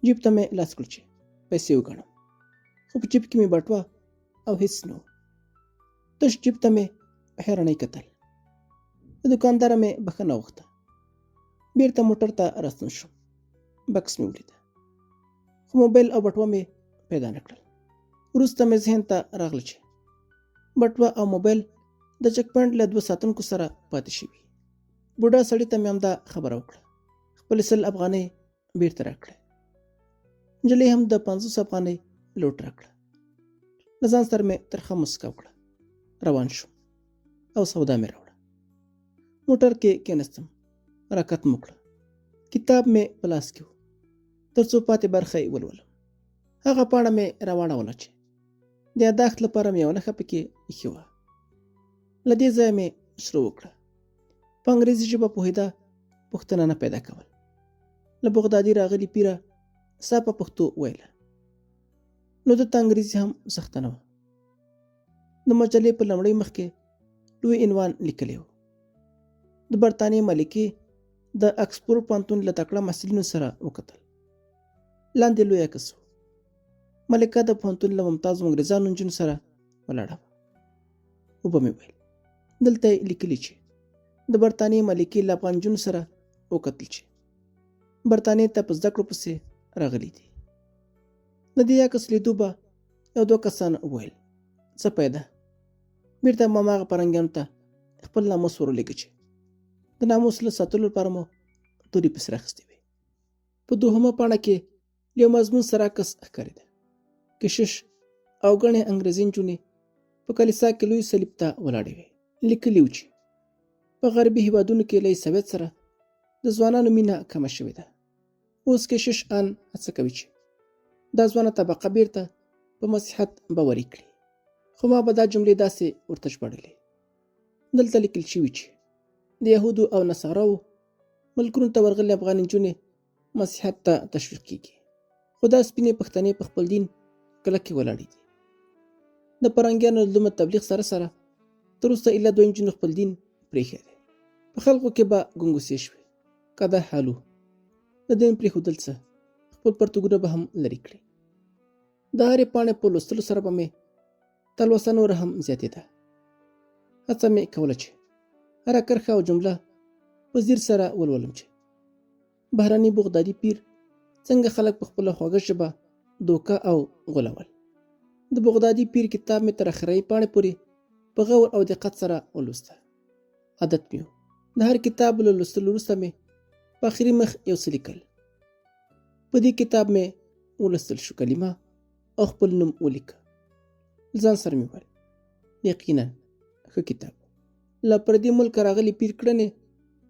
Speaker 1: جیب ته مې لاس کړ چې پیسې وګڼم، خو په جیب کې مې بټوه او هیڅ نه و. تش جیب ته مې په حیرانۍ کتل. له دوکانداره مې بښنه وغوښته. بیرته موټر ته راستون شوم. بکس مې ولید، خو موبایل او بټوه مې پیدا نه کړل. وروسته مې ذهن ته راغله چې بټوه او موبایل د چک پوینټ له دوه ساتونکو سره پاتې شوي. بوډا سړي ته مې همدا خبره وکړه، خپلې 100 افغانۍ بیرته راکړې. نجلۍ هم د 50 افغانۍ لوټ راکړه. له ځان سره مې ترخه مسکا وکړه، روان شوم او سودا مې راوړه. موټر کې کېناستم، حرکت مو کړه. کتاب مې په لاس کې و، تر څو پاتې برخه یې ولولم. هغه پاڼه مې راواړوله چې د یاداښت لپاره مې یوه نښه پکې ایښې وه. له دې ځایه مې شروع وکړه. په انګریزي ژبه پوهېده، پوښتنه نه پیدا کول. له بغدادي راغلي پیره صافه پښتو ویله، نو ده ته انګریزي هم سخته نه وه. د مجلې په لومړۍ مخ کې لوی عنوان لیکلی و، د برتانیې ملکې د اکسفورډ پوهنتون له تکړه محصلینو سره وکتل. لاندې لوی عکس و، ملکه د پوهنتون له ممتازو انګریزانو نجونو سره ولاړه وه. وبه مې ویل دلته یې لیکلي چې د برتانیې ملکې له افغان نجونو سره وکتل چې برتانیې ته په زده کړو پسې راغلي دي. د دې عکس لیدو به یو دوه کسان وویل څه پیدا، بیرته مو هماغه پرنګیانو ته خپل ناموس ورولېږه چې د ناموس له ساتلو لپاره مو تورې پسې راخیستې وې. په دوهمه پاڼه کې له یو مضمون سره عکس ښکارېده. کشش او ګڼې انګریزي نجونې په کلیسا کې لوی صلیب ته ولاړې وې. لیکلي و چې په غربي هیوادونو کې له عیسویت سره د ځوانانو مینه کمه شوې ده. اوس کشش ان هڅه کوي چې دا ځوانه طبقه بیرته په مسیحیت باوري کړي. خو ما به دا جملې داسې ورته ژباړلې. دلته لیکل شوي چې د یهودو او نصاراو ملکونو ته ورغلې افغان نجونې مسیحیت ته تشویق کیږي، خو دا سپینې پښتنې په خپل دین کلکې ولاړې دي. د پرنګیانو له دومره تبلیغ سره سره تر اوسه ایله دوه نجونو خپل دین پرېښی دی. په خلکو کې به ګنګوسې شوې، که دا حال و د دین پرېښودل څه، خپل پرتوګونه به هم لرې کړي. د هرې پاڼې په لوستلو سره به مې تلوسه نوره هم زیاتېده. هڅه مې کوله چې هره کرښه او جمله په ځیر سره ولولم چې بهرني بغدادي پیر څنګه خلک په خپله خوږه ژبه دوکه او غولول. د بغدادي پیر کتاب مې تر اخرۍ پاڼې پورې په غور او دقت سره ولوسته. عادت مې و، د هر کتاب له لوستلو وروسته مې په اخري مخ یو څه لیکل. په دې کتاب مې ولوستل شو کلمه او خپل نوم ولیکه. له ځان سره مې وویل یقینا ښه کتاب. له پردي ملکه راغلي پیر کړنې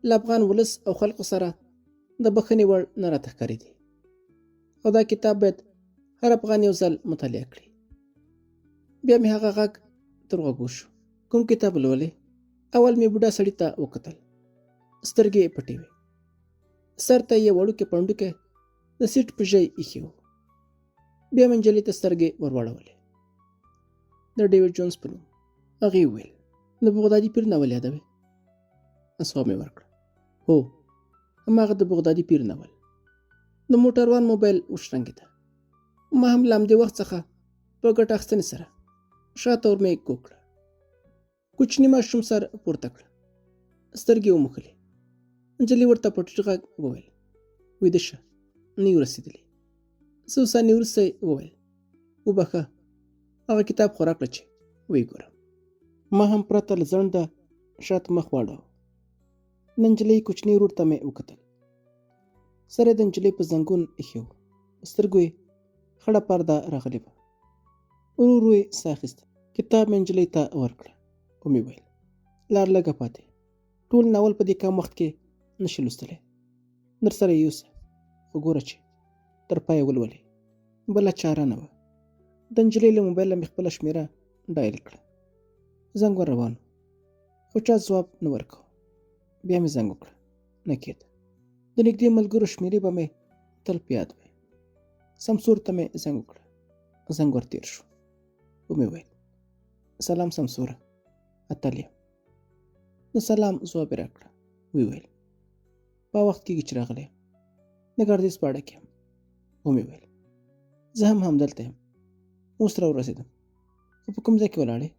Speaker 1: له افغان ولس او خلکو سره د بخښنې وړ نه راته ښکارېدې او دا کتاب باید هر افغان یو ځل مطالعه کړي. بیا مې هغه غږ تر غوږو شو. کوم کتاب لولې؟ اول مې بوډا سړي ته وکتل، سترګې یې پټې وې، سر ته یې وړوکی پنډوکی د سیټ په ژۍ ایښی و. بیا مې نجلۍ ته سترګې ورواړولې، د ډیویډ جونز په نوم. هغې وویل، د بغدادي پیر ناول یادوې؟ ځواب مې ورکړ، هو، هماغه د بغدادي پیر ناول. د موټروان موبایل وشرنګېده. ما هم له همدې وخت څخه په ګټه اخیستنې سره شاته ور مې کوږ کړه. کوچني ماشوم سر پورته کړ، سترګې وموښلې. نجلۍ ورته په ټیټ غږ وویل، ویده شه، نه یو رسېدلي. څو ثانیې وروسته یې وویل، وبخښه، هغه کتاب خو راکړه چې ویې ګورم. ما هم پرته له ځنډه شاته مخ واړاوه. د نجلۍ کوچني ورور ته مې وکتل. سر یې د نجلۍ په زنګون ایښی و، په سترګو یې خړه پرده راغلې وه. ورو ورو یې ساه اخیسته. کتاب مې نجلۍ ته ورکړه، ومې ویل، لار لږه پاتې، ټول ناول په دې کم وخت کې نشي لوستلی، در سره یې یوسه، خو ګوره چې تر پایه ولولې. بله چاره نه وه. د نجلۍ له موبایله مې خپله شمېره ډایل کړه. زنګ ور روان و، خو چا ځواب نه ورکاوه. بیا مې زنګ وکړه، نه کېده. د نږدې ملګرو شمېرې به مې تل په یاد وې. سمسور ته مې زنګ وکړه، زنګ ور تېر شو. ومې ویل، سلام سمسوره، اتل یم. د سلام ځواب یې راکړه، ویې ویل، په وخت کېږي چې راغلی یم، د ګردېز په اډه کې یم. ومې ویل، زه هم همدلته یم، اوس را ورسېدم. خو په کوم ځای کې ولاړې؟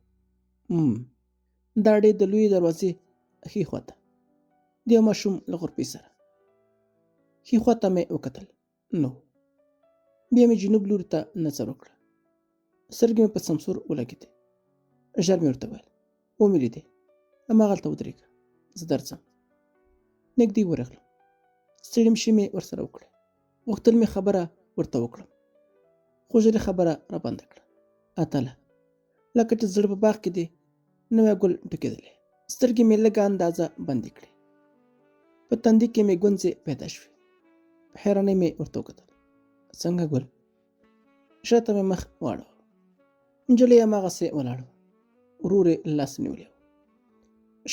Speaker 1: د اډې د لویې دروازې ښي خواته، د یو ماشوم له غرفې سره. ښي خواته مې وکتل، نو بیا مې جنوب لوري ته نظر وکړه. سترګې مې په سمسور ولګېدې. ژر مې ورته وویل، ومې لیدې، هماغلته ودرېږه، زه درځم. نږدې ورغلم، ستړي مشي مې ورسره وکړه. غوښتل مې خبره ورته وکړم، خو ژر یې خبره رابنده کړه. اتله، لکه چې زړه په باغ کې دې نوی ګل ټوکېدلی. سترګې مې لږه اندازه بندې کړې، په تندي کې مې ګونځې پیدا شوې. په حیرانۍ مې ورته وکتل، څنګه ګل؟ شاته مې مخ واړاوه، نجلۍ هماغسې ولاړه وه، ورور یې له لاسه نیولی و.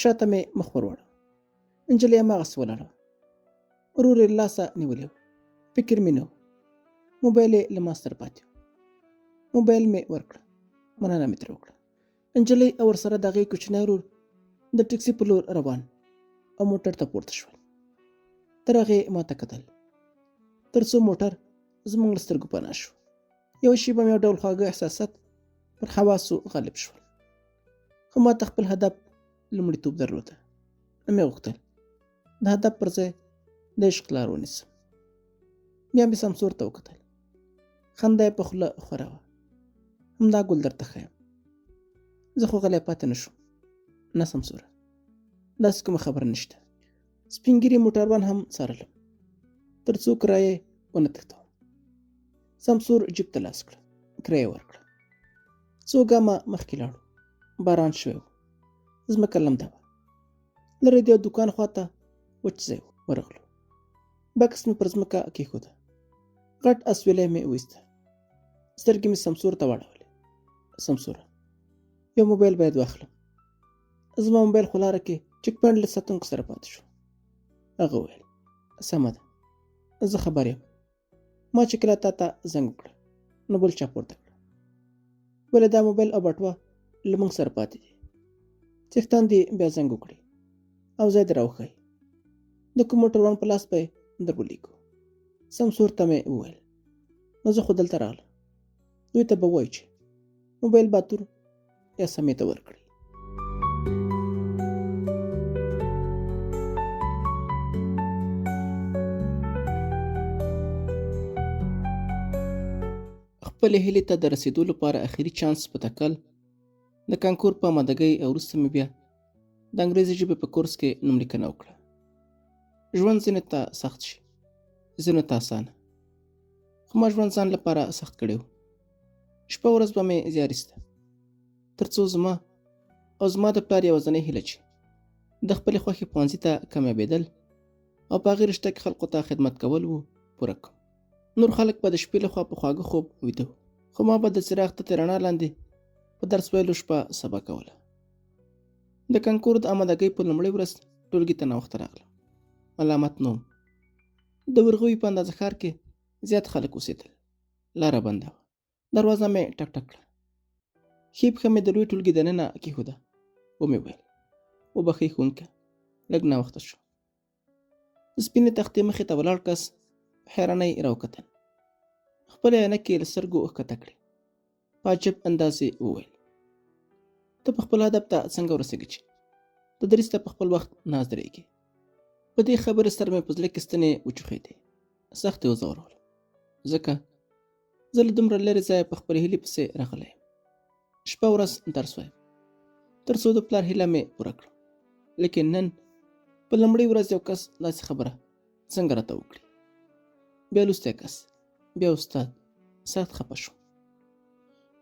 Speaker 1: شاته مې مخ ور واړاوه، نجلۍ هماغسې ولاړه وه، ورور یې له لاسه نیولی و. فکر مې نه و، موبایل یې له ما سره پاتې و. موبایل مې ورکړه، مننه مې ترې وکړه. نجلۍ او ورسره د هغې کوچنی ورور د ټکسي په لور روان او موټر ته پورته شول. تر هغې ما ته کتل، تر څو موټر زموږ له سترګو پناه شو. یوه شېبه مې یو ډول خواږه احساسات پر حواسو غالب شول، خو ما ته خپل هدف لومړیتوب درلوده. نه مې غوښتل د هدف پر ځای د عشق لار ونیسم. بیا مې سمسور ته وکتل، خندا یې په خوله خوره وه. همدا ګل درته ښیم. زه خو غلی پاتې نه شوم. نه سمسوره، داسې کومه خبره نشته. سپین ږیري موټروان هم څارلم، تر څو کرایه ونه تښتوم. سمسور جیب ته لاس کړه، کرایه ورکړه. څو ګامه مخکې لاړو، باران شوی و، ځمکه لمده وه. لرې د یو دوکان خواته وچ ځای و، ورغلو. بکس مې پر ځمکه کېښوده، غټ اسویلی مې وایسته. سترګې مې سمسور ته واړولې. سمسوره، یو موبایل باید واخلم. زما موبایل خو لاره کې چک پوینټ له ساتونکو سره پاتې شو. هغه وویل، سمه ده، زه خبر یم. ما چې کله تا ته زنګ وکړه نو بل چا پورته کړه. ولې دا موبایل او بټوه له موږ سره پاتې دي. څښتن دې بیا زنګ وکړي او ځای دې راوښایي، د کوم موټروان په لاس به یې در ولیږو. سمسور ته مې وویل، نو زه خو دلته راغلم، دوی ته به ووایو چې موبایل باتور یا سمې ته ورکړي. خپلې هیلې ته د رسېدو لپاره اخري چانس په تکل د کانکور په آمادګۍ او وروسته مې بیا د انګریزي ژبې په کورس کې نوملیکنه وکړه. ژوند ځینې ته سخت شي، ځینو ته اسانه، خو ما ژوند ځان لپاره سخت کړی و. شپه ورځ به مې زیار ایسته، تر څو زما او زما د پلار یوازنۍ هیله چې د خپلې خوښې پوهنځي ته کامیابېدل او په هغې رشته کې خلکو ته خدمت کول وو پوره کړم. نور خلک به د شپې لخوا په خواږه خوب ویده وو، خو ما به د څراغ تتې رڼا لاندې په درس ویلو شپه سبا کوله. د کنکور د آمادګۍ په لومړۍ ورځ ټولګي ته ناوخته راغلم. ملامت نه وم. د ورغوي په اندازه ښار کې زیات خلک اوسېدل. لاره بنده وه. دروازه مې ټک ټک کړه. ښې پښه مې د لوی ټولګي دننه کېښوده. ومې ویل، وبخښئ ښوونکه، لږ ناوخته شو. د سپینې تختې مخې ته ولاړ کس په حیرانۍ راوکتل. خپلې عینکې یې له سترګو ښکته کړې. په عجب انداز یې وویل، ته په خپل هدف ته څنګه ورسېږې چې تدریس ته په خپل وخت نه حاضرېږې؟ په دې خبرې سره مې په زړه کې ستنې وچوخېدې. سخت یې وځورولم، ځکه زه له دومره لرې ځایه په خپلې هیلې پسې راغلی یم. شپه ورځ درس وایم تر څو د پلار هیله مې پوره کړم. لیکن نن په لومړۍ ورځ یو کس داسې خبره څنګه راته وکړي؟ بیا لوستی کس، بیا استاد، سخت خپه شوم.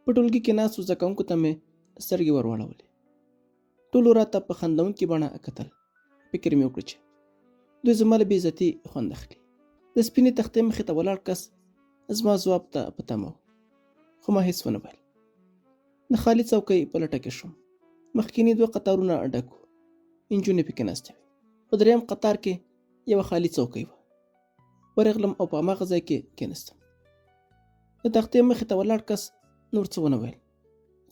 Speaker 1: په ټولګي کې ناستو زده کوونکو ته مې سترګې ور واړولې. ټولو راته په خندونکي بڼه کتل. فکر مې وکړ چې دوی زما له بېعزتي خوند اخلي. د سپینې تختې مخې ته ولاړ کس زما ځواب ته په تمه و، خو ما هیڅ ونه ویل. د خالي څوکۍ په لټه کې شوم. مخکیني دوه قطارونه ډک وو، نجونې پکې ناستې وې. په دریم قطار کې یوه خالي څوکۍ وه. ورغلم او په هماغه ځای کې کېناستم. د تختې مخې ته ولاړ کس نور څه ونه ویل.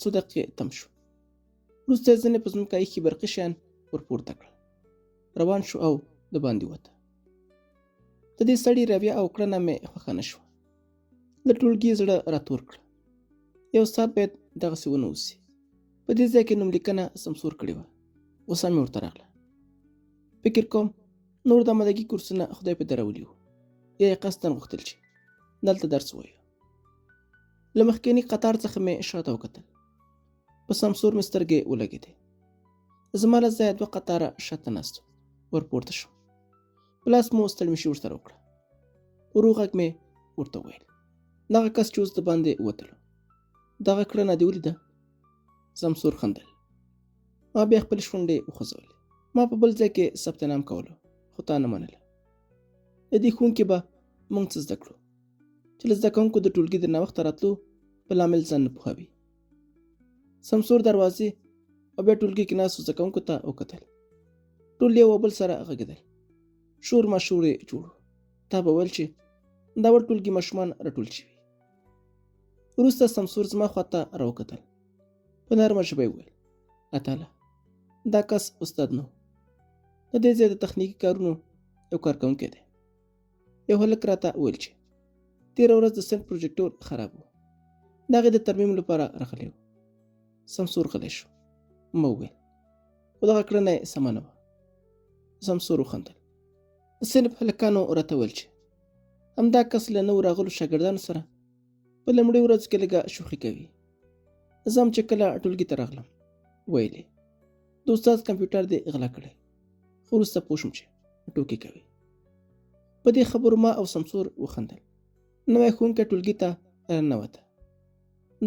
Speaker 1: څو دقیقې تم شو. وروسته یې ځینې په ځمکه ایښي برقي شیان ورپورته کړل. روان شو او د باندې ووته. د دې سړي رویه او کړنه مې خوښه نه شوه. له ټولګي زړه راتور کړ. یو استاد باید دغسې ونه اوسي. په دې ځای کې نوملیکنه سمسور کړې وه. غوسه مې ورته راغله. فکر کوم نور د آمادګي کورسونه خدای په درولي وو، یا یې قصداً غوښتل چې دلته درس ووایو. له مخکیني قطار څخه مې شاته وکتل. په سمسور مې سترګې ولګېدې. زما له ځایه دوه قطاره شاته ناست و. ورپورته شوم. په لاس مو ستړمشي ورسره وکړه. ورو غږ مې ورته وویل، دغه کس چې اوس د باندې ووتلو، دغه کړنه دې ولیده؟ سمسور خندل. ما بیا خپلې شونډې وخوځولې. ما په بل ځای کې ثبت نام کولو، خو تا نه منله. له دې ښوونکي به موږ څه زده کړو چې له زده کوونکو د ټولګي د ناوخته راتلو په لامل ځان نه پوهوي. سمسور دروازې او بیا ټولګي کې ناستو زده کوونکو ته وکتل. ټول یو او بل سره غږېدل. شور ماشور یې جوړ و. تا به ویل چې د اول ټولګي ماشومان راټول شوي. وروسته سمسور زما خواته راوکتل. په نرمه ژبه یې وویل، اتله، دا کس استاد نه و، د دې ځای د تخنیکي کارونو یو کارکوونکی دی. یو هلک راته وویل چې تېره ورځ د صنف پروجیکټور خراب و، د هغې د ترمیم لپاره راغلی و. سمسور غلی شو. ما وویل، خو دغه کړنه یې سمه نه وه. سمسور وخندل. د صنف هلکانو راته ویل چې همدا کس له نوو راغلو شاګردانو سره په لومړۍ ورځ کې لږه شوخي کوي. زه هم چې کله ټولګي ته راغلم، ویل یې د استاد کمپیوټر دې غلا کړی، خو وروسته پوه شوم چې ټوکې کوي. په دې خبرو ما او سمسور وخندل. نوی ښوونکی ټولګي ته راننوته.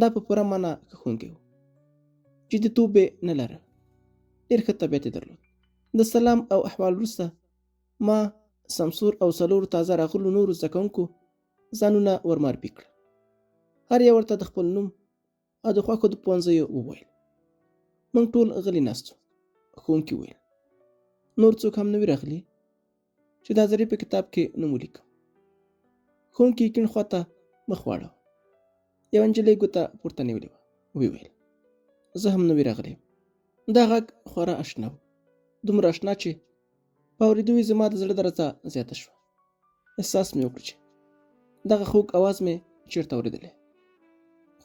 Speaker 1: دا په پوره معنا ښه ښوونکی و. جديتوب یې نه لره. ډېر ښه طبیعت یې درلود. د سلام او احوال وروسته ما، سمسور او څلورو تازه راغلو نورو زده کوونکو ځانونه ورمعرفي کړل. هر یو ورته د خپل نوم او د خوښو د پوهنځیو وویل. موږ ټول غلي ناست وو. ښوونکي وویل، نور څوک هم نه وي راغلي چې د حاضرۍ په کتاب کې نوم ولیکم. ښوونکي کیڼ خواته مخ واړاوه. یوه نجلۍ ګوته پورته نیولې وه. ویې ویل، زه هم نوې راغلی یم. دا غږ خورا اشنا و، دومره اشنا چې په اورېدو یې زما د زړه درزا زیاته شوه. احساس مې وکړ چې دغه خوږ اواز مې چېرته اورېدلی.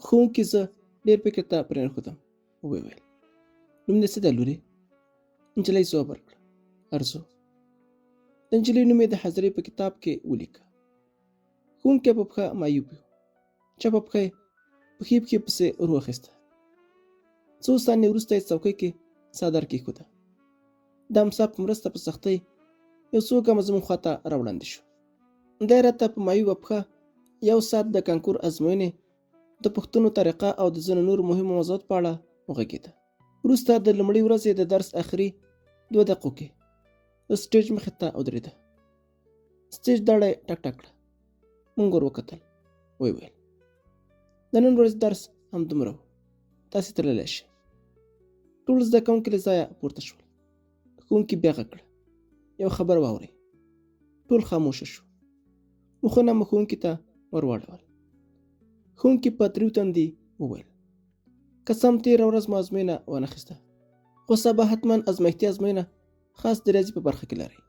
Speaker 1: ښوونکي زه ډېر فکر ته پرېنښودم. ویې ویل، نوم دې څه دی لورې؟ نجلۍ ځواب ورکړ، ارزو. د نجلۍ نوم یې د حاضرۍ په کتاب کې ولیکه. ښوونکی په پښه معیوب و. چپه پښه یې په ښې پښې پسې ور واخیسته. څو ثانیې وروسته یې څوکۍ کې څادر کېښوده. د امسا په مرسته په سختۍ یو څو ګامه زموږ خواته راوړاندې شو. دی راته په معیوبه پښه یو ساعت د کانکور ازموینې، د پوښتنو طریقه او د ځینو نورو مهمو موضوعاتو په اړه وغږېده. وروسته د لومړۍ ورځې د درس اخري دوه دقیقو کې د سټیج مخې ته ودرېده. سټیج داړه یې ټک ټک کړه. مونږ ور وکتل. ویې ویل د نن ورځې درس همدومره و، تاسې تللی شئ. ټول زده کوونکي له ځایه پورته شول. ښوونکي بیا غږ کړه، یوه خبره واورئ. ټول خاموشه شو. مخونه مو ښوونکي ته ور واړول. ښوونکي په تریو تندي وویل، که څه هم تېره ورځ مو ازموینه وانه خیسته، خو سبا حتما ازمایښتي ازموینه خاص د ریاضي په برخه کې لرئ.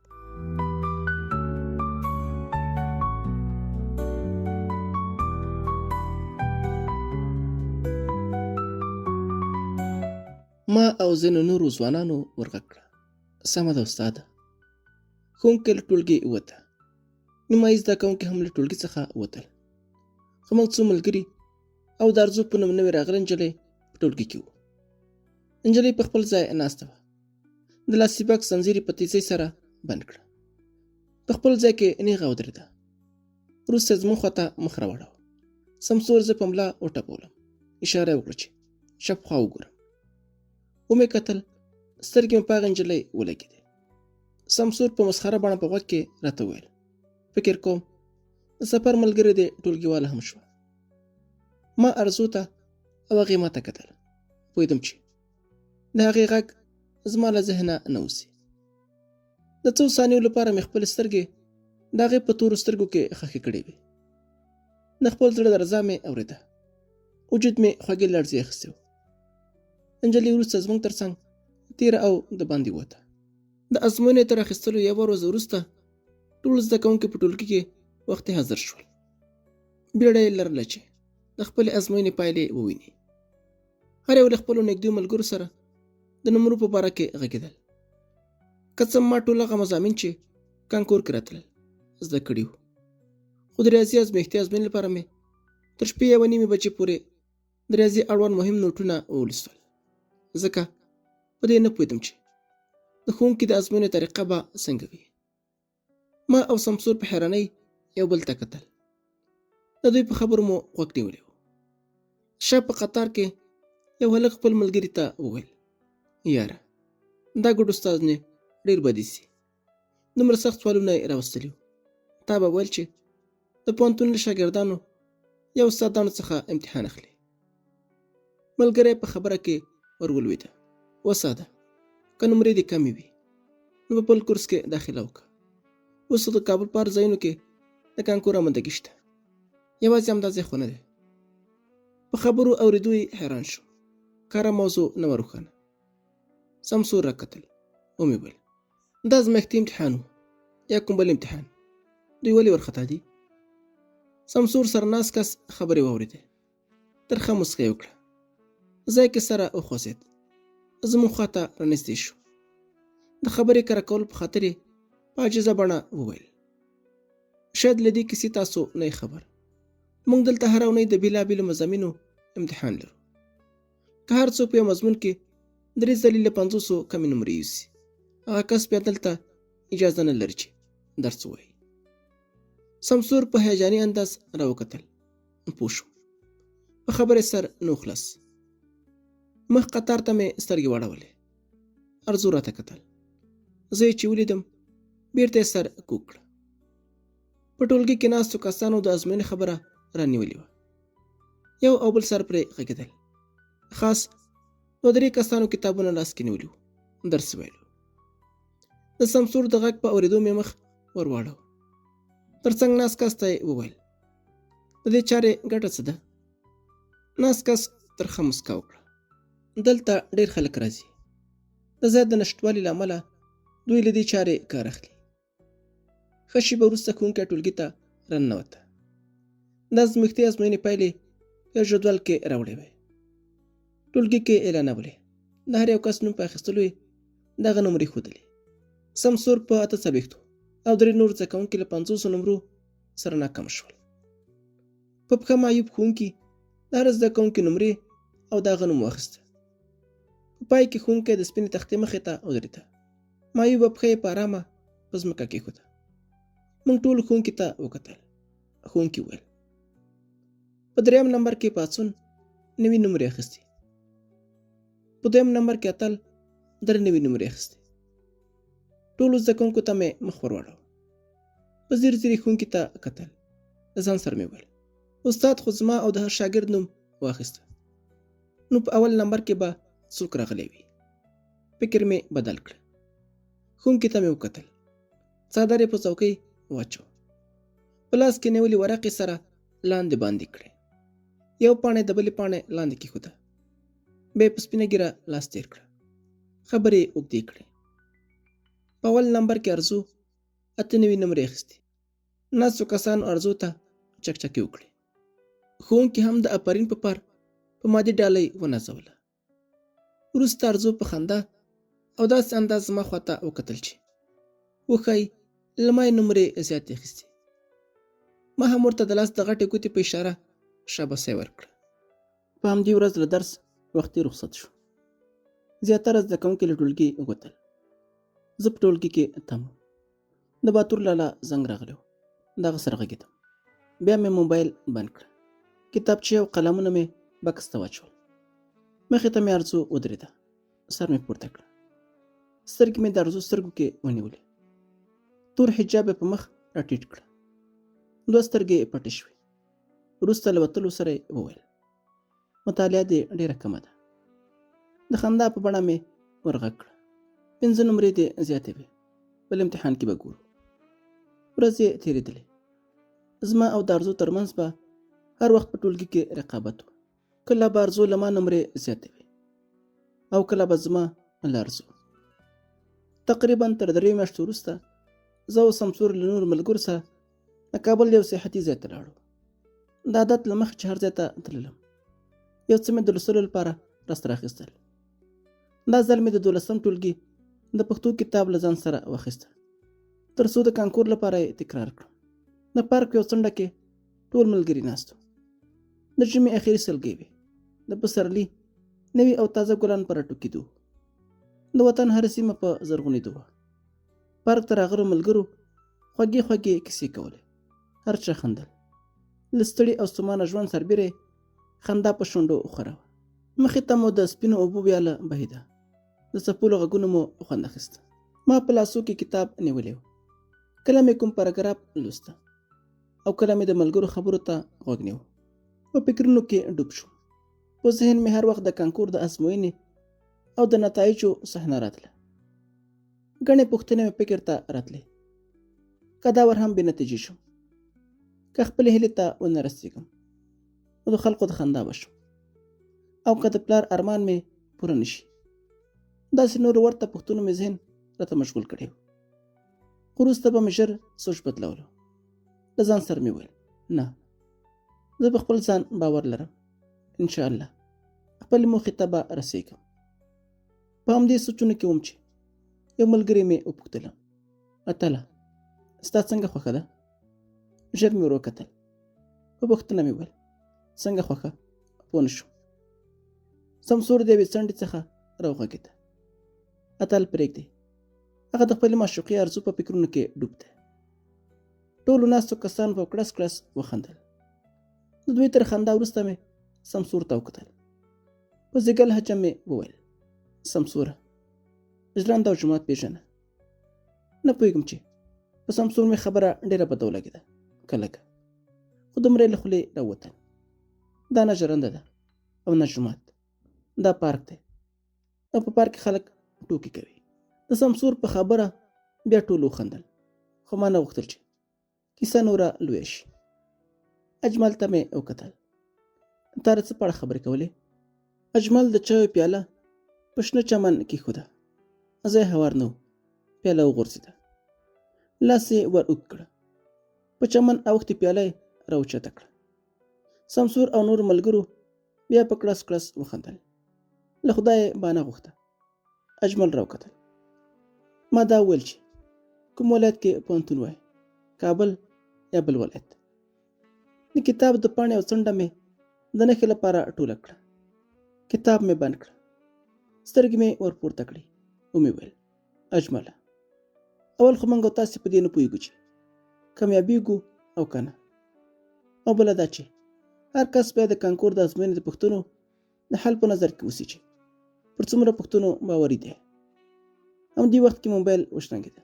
Speaker 1: ما او ځینو نورو ځوانانو ورغږ کړه، سمه ده استاده. ښوونکی له ټولګي ووته. نیمایي زده کوونکي هم له ټولګي څخه ووتل، خو موږ څو ملګري او د ارزو په نوم نوې راغلې نجلۍ په ټولګي کې وو. نجلۍ په خپل ځای ناسته وه. د لاسي بکس زنځیر یې په تیزۍ سره بند کړه. په خپل ځای کې نیغه ودرېده. وروسته یې زموږ خواته مخ راواړاوه. سمسور زه په ملا وټپولم. اشاره یې وکړه چې چپ خوا وګورم. ومې کتل، سترګې مې په هغې نجلۍ ولګېدې. سمسور په مسخره بڼه په غوږ کې راته وویل، فکر کوم د سفر ملګرې دې ټولګیواله هم شوه. ما ارزو ته او هغې ما ته کتل. پوهېدم چې د هغې غږ زما له ذهنه نه وځي. د څو ثانیو لپاره مې خپلې سترګې د هغې په تورو سترګو کې خښې کړې وې. د خپل زړه درزا مې اورېده. وجود مې خوږې لړزې اخیستی و. نجلۍ وروسته زموږ تر څنګ تېره او د باندې ووته. د ازموینې تر اخیستلو یوه ورځ وروسته ټول زده کوونکي په ټولګي کې وختي حاضر شول. بیړه یې لرله چې د خپلې ازموینې پایلې وویني. هر یو له خپلو نږدې ملګرو سره د نمرو په باره کې غږېدل. که څه ما ټول هغه مضامین چې کانکور کې راتلل زده کړي وو، خو د ریاضي ازمېښتي ازموینې لپاره مې تر شپې یوه نیمې بجې پورې د ریاضي اړوند مهم نوټونه ولوستل، ځکه په دې نه پوهېدم چې د ښوونکي د ازموینې طریقه به څنګه وي. ما او سمسور په حیرانۍ یو بل ته کتل. د دوی په خبرو مو غوږ نیولی و. شا په قطار کې یو هلک خپل ملګري ته وویل، یاره دا ګډ استاد نه ډېر بدی سي، دومره سخت سوالونه یې راوستلي وو، تا به ویل چې د پوهنتون له شاګردانو یا استادانو څخه امتحان اخلي. ملګری په خبره کې ور ولوېده، وساده که نمرې دې کمې وي نو په بل کورس کې داخله وکړه. اوس د کابل په هر ځایونو کې د کانکور آمادګي شته، یوازې همدا ځای خو نه دی. په خبرو اورېدو یې حیران شو. کره موضوع نه وه روښانه. سمسور راکتل، ومې ویل دا ازمایښتي امتحان و یا کوم بل امتحان؟ دوی ولې ورخطا دي؟ سمسور سره ناست کس خبرې واورېدې. ترخه موسکا یې وکړه. ځای کې سره وخوځېد. زموږ خواته رانږدې شو. د خبرې کره کولو په خاطر یې په عاجزه بڼه وویل، شاید له دې کیسې تاسو نه یې خبر. موږ دلته هره اونۍ د بېلابېلو مضامینو امتحان لرو. که هر څوک په یو مضمون کې درې ځلې له پنځوسو کمې نمرې یوسي، هغه کس بیا دلته اجازه نه لري چې درس ووایي. سمسور په هیجاني انداز راوکتل. پوه شوم په خبرې سر نو خلاص. مخ قطار ته مې سترګې واړولې. ارزو راته کتل. زه یې چې ولیدم بیرته یې سر کوږ کړ. په ټولګي کې ناستو کسانو د ازموینې خبره رانیولې وه. یو او بل سر پرې غږېدل. خاص نو درې کسانو کتابونه لاس کې نیولي وو، درس ویلو. د سمسور د غږ په اورېدو مې مخ ور واړاوه. تر څنګ ناست کس ته یې وویل، د دې چارې ګټه څه ده؟ ناست کس ترخه مسکا وکړه. دلته ډېر خلک راځي. د ځای د نشتوالي له امله دوی له دې چارې کار اخلي. ښه شېبه وروسته ښوونکی ټولګي ته راننوته. د ازمېښتي ازموینې پایلې په یو جدول کې راوړې وې. ټولګي کې اعلانولې. د هر یو کس نوم په اخیستلو یې دغه نمرې ښودلې. سمسور په 48 او درې نور زده کوونکي له پنځوسو نمرو سره ناکام شول. په پښه معیوب ښوونکي د هر زده کوونکي نمرې او د هغه نوم واخیسته. په پای کې ښوونکی د سپینې تختې مخې ته ودرېده. معیوبه پښه یې په ارامه په ځمکه کېښوده. موږ ټولو ښوونکي ته وکتل. ښوونکي وویل، په دریم نمبر کې پاڅون 90 نمرې اخیستي، په دویم نمبر کې اتل 93 نمرې اخیستي. ټولو زده کوونکو ته مې مخ ور واړاوه. په ځیر ځیر یې ښوونکي ته کتل. له ځان سره مې وویل، استاد خو زما او د هر شاګرد نوم واخیسته، نو په اول نمبر کې به څوک راغلی وي. فکر مې بدل کړ. ښوونکي ته مې وکتل. څادر یې په څوکۍ واچو. په لاس کې نیولې ورقې سره لاندې باندې کړې. یو پاڼه د بلې پاڼې لاندې کېښوده. بیا یې په سپینه ږیره لاس تېر کړ. خبرې یې اوږدې کړې. په اول نمبر کې ارزو 98 نمرې اخیستې. ناستو کسانو ارزو ته چکچکې وکړې. ښوونکي هم د اپرین په پار په مادي ډالۍ ونازوله. وروسته ارزو په خندا او داسې انداز زما خواته وکتل چې وښایي له ما یې نمرې زیاتې اخیستې. ما هم ورته د لاس د غټې ګوتې په اشاره شاباسی ورکړه. په همدې ورځ له درس وختي رخصت شو. زیاتره زده کوونکي له ټولګي ووتل. زه په ټولګي کې تم وم. د باتور لالا زنګ راغلی و. د هغه سره غږېدم. بیا مې موبایل بند کړ. کتابچې او قلمونه مې بکس ته واچول. مخې ته مې ارزو ودرېده. سر مې پورته کړ. سترګې مې د ارزو سترګو کې ونیولې. تور حجاب یې په مخ راټیټ کړ. دوه سترګې یې پټې شوې. وروسته له وتلو سره یې وویل، مطالعه دې ډېره کمه ده. د خندا په بڼه مې ورغږ کړه، پنځه نمرې دې زیاتې وې، بل امتحان کې به ګورو. ورځې تېرېدلې. زما او د ارزو ترمنځ به هر وخت په ټولګي کې رقابت و. کله به ارزو له ما نمرې زیاتې وې او کله به زما له ارزو. تقریبا تر دریو میاشتو وروسته زه او سمسور له نورو ملګرو سره د کابل یو سیاحتي ځای ته لاړو. د عادت له مخې چې هر ځای ته تللم، یو څه مې د لوستلو لپاره راسره اخیستل. دا ځل مې د دولسم ټولګي د پښتو کتاب له ځان سره واخیسته، تر څو د کانکور لپاره یې تکرار کړم. د پارک یو څنډه کې ټول ملګري ناست وو. د ژمي اخري سلګۍ وې. د پسرلي نوي او تازه ګلان په راټوکېدو. د وطن هره سیمه په زرغونېدو وه. پارک ته راغلو ملګرو خوږې خوږې کیسې کولې. هر چا خندل. له ستړي او ستومانه ژوند سربېره یې خندا په شونډو خوره وه. مخې ته مو د سپینو اوبو ویاله بهېده. د څپو له غږونو مو خوند اخیسته. ما په لاسو کې کتاب نیولی و. کله مې کوم پاراګراف لوسته او کله مې د ملګرو خبرو ته غوږ نیو. په فکرونو کې ډوب شوم. په ذهن مې هر وخت د کانکور د ازموینې او د نتایجو صحنه راتله. ګڼې پوښتنې مې فکر ته راتلې. که دا ور هم بې نتیجې شم، که خپلې هیلې ته ونه رسېږم، نو د خلکو د خندا به شم، او که د پلار ارمان مې پوره نه شي. داسې نورو ورته پوښتنو مې ذهن راته مشغول کړی و. خو وروسته به مې ژر سوچ بدلولو. له ځان سره مې ویل، نه، زه په خپل ځان باور لرم، انشاءالله خپلې موخې ته به رسېږم. په همدې سوچونو کې وم چې یو ملګری مې وپوښتلم، اتله ستا څنګه خوښه ده؟ ژر مې ور وکتل. په پوښتنه مې وویل، څنګه خوښه؟ پوه نه شوم. سمسور د یوې څنډې څخه راوغږېده، اتل پرېږدئ، هغه د خپلې معشوقې ارزو په فکرونو کې ډوب دی. ټولو ناستو کسانو په کړس کړس وخندل. د دوی تر خندا وروسته مې سمسور ته وکتل. په ځیګه لهجه مې وویل، سمسوره، ژرنده او جومات پېژنه. نه پوهېږم چې په سمسور مې خبره ډېره بده ولګېده که لږه، خو دومره یې له خولې راووتل، دا نه ژرنده ده او نه جومات، دا پارک دی او په پارک کې خلک ټوکې کوي. د سمسور په خبره بیا ټولو وخندل، خو ما نه غوښتل چې کیسه نوره لویه شي. اجمل ته مې وکتل. تا د څه په اړه خبرې کولې؟ اجمل د چایو پیاله په شنه چمن کېښوده. ځای هوار نه و، پیاله وغورځېده. لاس یې ور اوږد کړ، په چمن اوښتې پیاله یې راوچته کړه. سمسور او نورو ملګرو بیا په کړس کړس وخندل. له خدایه یې بانه غوښته. اجمل راوکتل. ما دا وویل چې کوم ولایت کې پوهنتون وای، کابل یا بل ولایت. د کتاب د پاڼې او څنډه مې د نښې لپاره ټوله کړه. کتاب مې بند کړ. سترګې مې ورپورته کړې. ومې ویل، اجمله، اول خو موږ او تاسې په دې نه پوهېږو چې کامیابېږو او که نه، او بله دا چې هر کس باید د کانکور د ازموینې د پوښتنو د حل په نظر کې اوسي چې پر څومره پوښتنو باوري دی. همدې وخت کې موبایل وشرنګېده.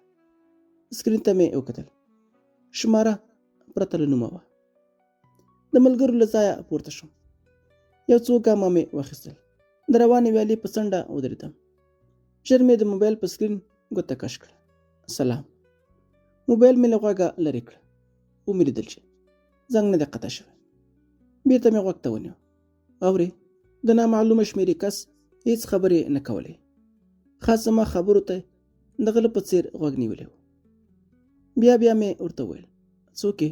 Speaker 1: سکرین ته مې وکتل، شماره پرته له نومه وه. د ملګرو له ځایه پورته شوم، یو څو ګامه مې واخیستل، د روانې ویالې په څنډه ودرېدم. ژر مې د موبایل په سکرین ګوته کش کړه. سلام. موبایل مې له غوږه لرې کړ، ومې لیدل چې زنګ نه دی قطع شوی. بیرته مې غوږ ته ونیو. اورې؟ د نامعلومه شمېرې کس هیڅ خبرې نه کولې، خاص زما خبرو ته د غله په څیر غوږ نیولی و. بیا بیا مې ورته وویل څوک یې،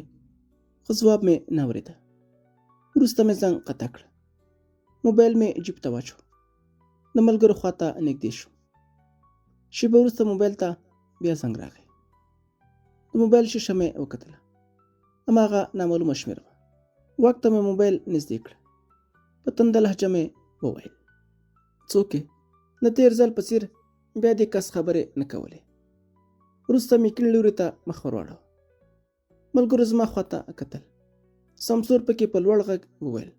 Speaker 1: خو ځواب مې نه اورېده. وروسته مې زنګ قطع کړ، موبایل مې جیب ته واچو، د ملګرو خواته نږدې شو. شېبه وروسته موبایل ته بیا زنګ راغی. د موبایل شیشه مې وکتله، هماغه نامعلومه شمېره وه. غوږ ته مې موبایل نږدې کړ، په تنده لهجه مې وویل څوک یې؟ د تېر ځل په څیر بیا دې کس خبرې نه کولې. وروسته مې کیڼ لوري ته مخ ور واړاوه. ملګرو زما خواته کتل. سمسور پکې په لوړ غږ وویل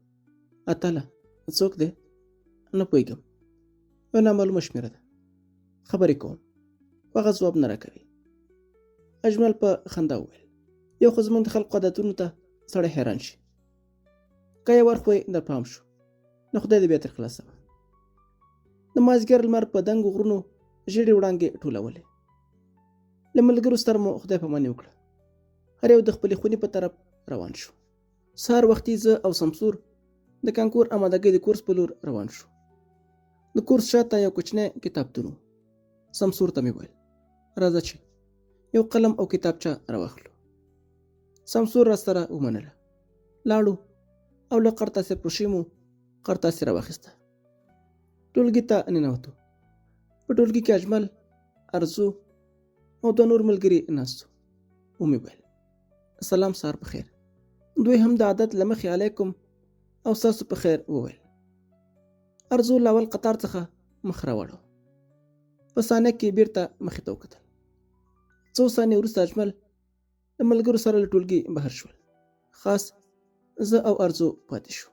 Speaker 1: اتله څوک دی؟ نه پوهېږم، یو نامعلومه شمېره ده، خبرې کوم خو هغه ځواب نه راکوي. اجمل په خندا وویل یو خو زموږ د خلکو عادتونو ته سړی حیران شي، که یې ور خو یې در پام شو نو خدای دې بیا تر خلاصوه. د مازدیګر لمر په دنګو غرونو ژیړې وړانګې ټولولې. له ملګرو سره مو خدای پاماني وکړه، هر یو د خپلې خونې په طرف روان شو. سهار وختي زه او سمسور د کانکور آمادګۍ د کورس په لور روان شو. د کورس شاته یو کوچنی کتابتون و. سمسور ته مې وویل راځه چې یو قلم او کتابچه راواخلو. سمسور راسره ومنله. لاړو او له قرطاسیه فروشۍ مو قرطاسیه راواخیسته. ټولګي ته ننوتو. په ټولګي کې اجمل، ارزو او دوه نور ملګري ناست وو. ومې ویل سلام، سهار په خیر. دوی هم د عادت له مخې علیکم او ستاسو په خیر وویل. ارزو له اول قطار څخه مخ راواړاوه، په ثانیه کې بیرته مخې ته وکتل. څو ثانیې وروسته اجمل له ملګرو سره له ټولګي بهر شول. خاص زه او ارزو پاتې شو.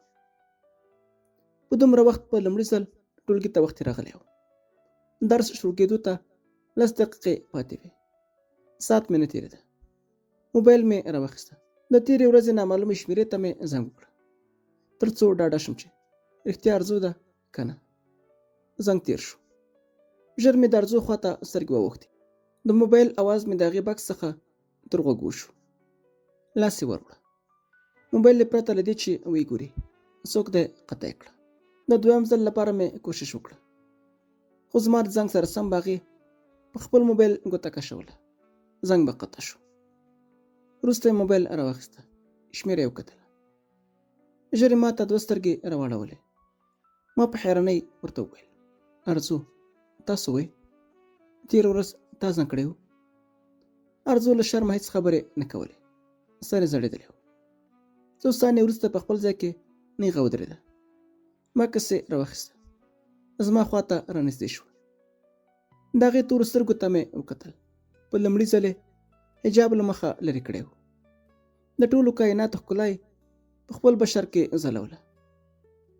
Speaker 1: په دومره وخت په لومړي ځل ټولګي ته وختي راغلی و. درس شروع کېدو ته 10 دقیقې پاتې وې. ساعت مې نه تېرېده. موبایل مې راواخیسته، د تېرې ورځې نامعلومې شمېرې ته مې زنګ وکړ تر څو ډاډه شم چې رښتیا ارزو ده که نه. زنګ تېر شو. ژر مې د ارزو خواته سترګې واوښتې. د موبایل اواز مې د هغې بکس څخه تر غوږو شو. لاس یې وروړه، موبایل یې پرته له دې چې ویې ګوري څوک دی قطع یې کړه. د دویم ځل لپاره مې کوشش وکړه، خو زما د زنګ سره سم به هغې په خپل موبایل ګوته کشوله، زنګ به قطع شو. وروسته یې موبایل راواخیسته، شمېره یې وکتله. ژر یې ما ته دوه سترګې راواړولې. ما په حیرانۍ ورته وویل ارزو تاسو وئ؟ تېره ورځ تا زنګ کړی و؟ ارزو له شرمه هېڅ خبرې نه کولې، سر یې ځړېدلی و. څو ثانیې وروسته په خپل ځای کې نیغه ودرېده، بکس یې راواخیسته، زما خواته رانږدې شوه. د هغې تورو سترګو ته مې وکتل. په لومړي ځل یې حجاب له مخه لرې کړی و. د ټولو کایناتو ښکلا یې په خپل بشر کې ځلوله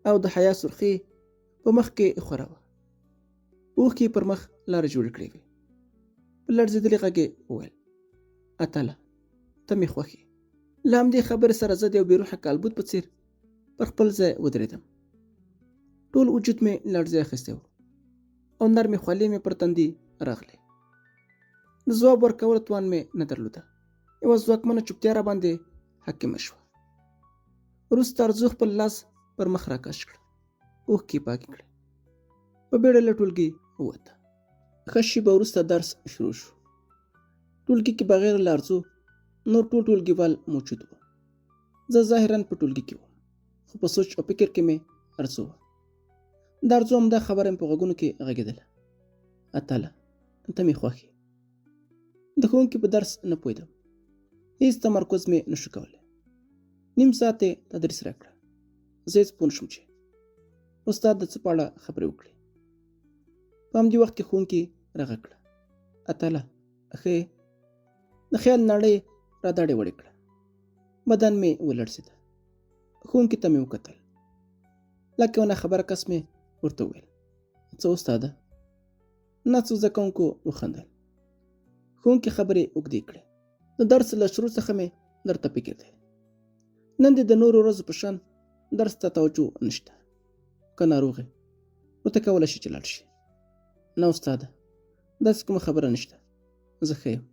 Speaker 1: او د حیا سرخي په مخ کې خوره وه. اوښکې یې پر مخ لارې جوړې کړې وې. په لړزېدلي غږ یې وویل اتله ته مې خوښ یې. له همدې خبرې سره زه د یو بېروحه کالبوت په څېر پر خپل ځای ودرېدم. ټول وجود مې لړزې اخیستی و او نرمې خولې مې پر تندي راغلې. د ځواب ورکولو توان مې نه درلوده. یوه ځواکمنه چوپتیا راباندې حاکمه شوه. وروسته ارزو خپل لاس پر مخ راکش کړ، اوښکې یې پاکې کړې، په بیړه له ټولګي ووته. ښه شېبه وروسته درس شروع شو. ټولګي کې بغیر له ارزو نور ټول ټولګیوال موجود وو. زه ظاهرا په ټولګي کې وم، خو په سوچ او فکر کې مې ارزو وه. د ارزو همدا خبره مې په غوږونو کې غږېدله، اتله ته مې خوښ یې. د ښوونکي په درس نه پوهېدم، هیڅ تمرکز مې نشو کولی. نیم ساعت یې تدریس راکړه. زه هېڅ پوه نشوم چې استاد د څه په اړه خبرې وکړې. په همدې وخت کې ښوونکي راغږ کړه، اتله ښه یې؟ د خیال نړۍ را دړې وړې کړه، بدن مې ولړزېده. ښوونکي ته مې وکتل، لکه یو ناخبره کس مې ورته وویل څه استاده؟ ناڅو زده کوونکو وخندل. ښوونکي خبرې اوږدې کړې. د درس له شروع څخه مې درته فکر دی. نن دې د نورو ورځو په شان درس ته توجه نشته. که ناروغ یې نو ته کولی شې چې لاړ شې. نه استاده، داسې کومه خبره نشته، زه ښه یم.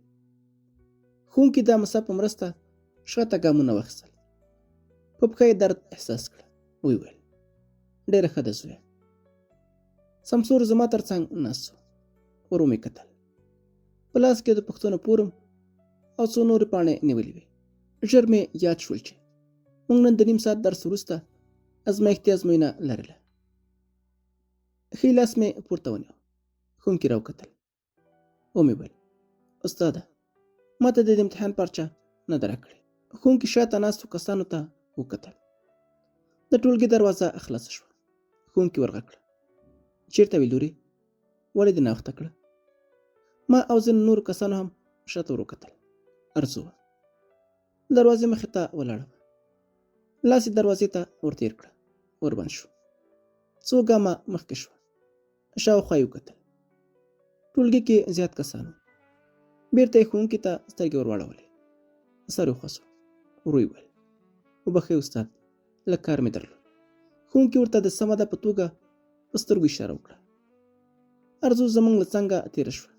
Speaker 1: ښوونکي د امسا په مرسته شاته ګامونه واخیستل. په پښه یې درد احساس کړ. ویې ویل، ډېره ښه ده زویه. سمسور زما تر څنګ ناست و. ور ومې کتل. په لاس کې د پوښتنو فورم او څو نورې پاڼې نیولې وې. ژر مې یاد شول چې موږ نن د نیم ساعت درس وروسته ازمایښتي ازموینه لرله. ښی لاس مې پورته ونیو. ښوونکي راوکتل. ومې ویل، استاده، ما ته د امتحان پارچه نه ده راکړې. ښوونکي شاته ناستو کسانو ته وکتل. د ټولګي دروازه خلاصه شوه. ښوونکي ورغږ کړه، چېرته وې لورې؟ ولې دې ناوخته کړه؟ ما او ځینو نورو کسانو هم شاته ور وکتل. ارزو وه. د دروازې مخې ته ولاړه وه. لاس یې دروازې ته ور تېر کړه. وربند شو. څو ګامه مخکې شوه. شاوخوا یې وکتل. ټولګي کې زیات کسان وو. بیرته یې ښوونکي ته سترګې ور واړولې. سر یې وخوځاوه. ورو یې وویل، وبخښئ استاد، لږ کار مې درلود. ښوونکي ورته د سمه ده په توګه په سترګو اشاره وکړه. ارزو زمونږ له څنګه تېره شوه.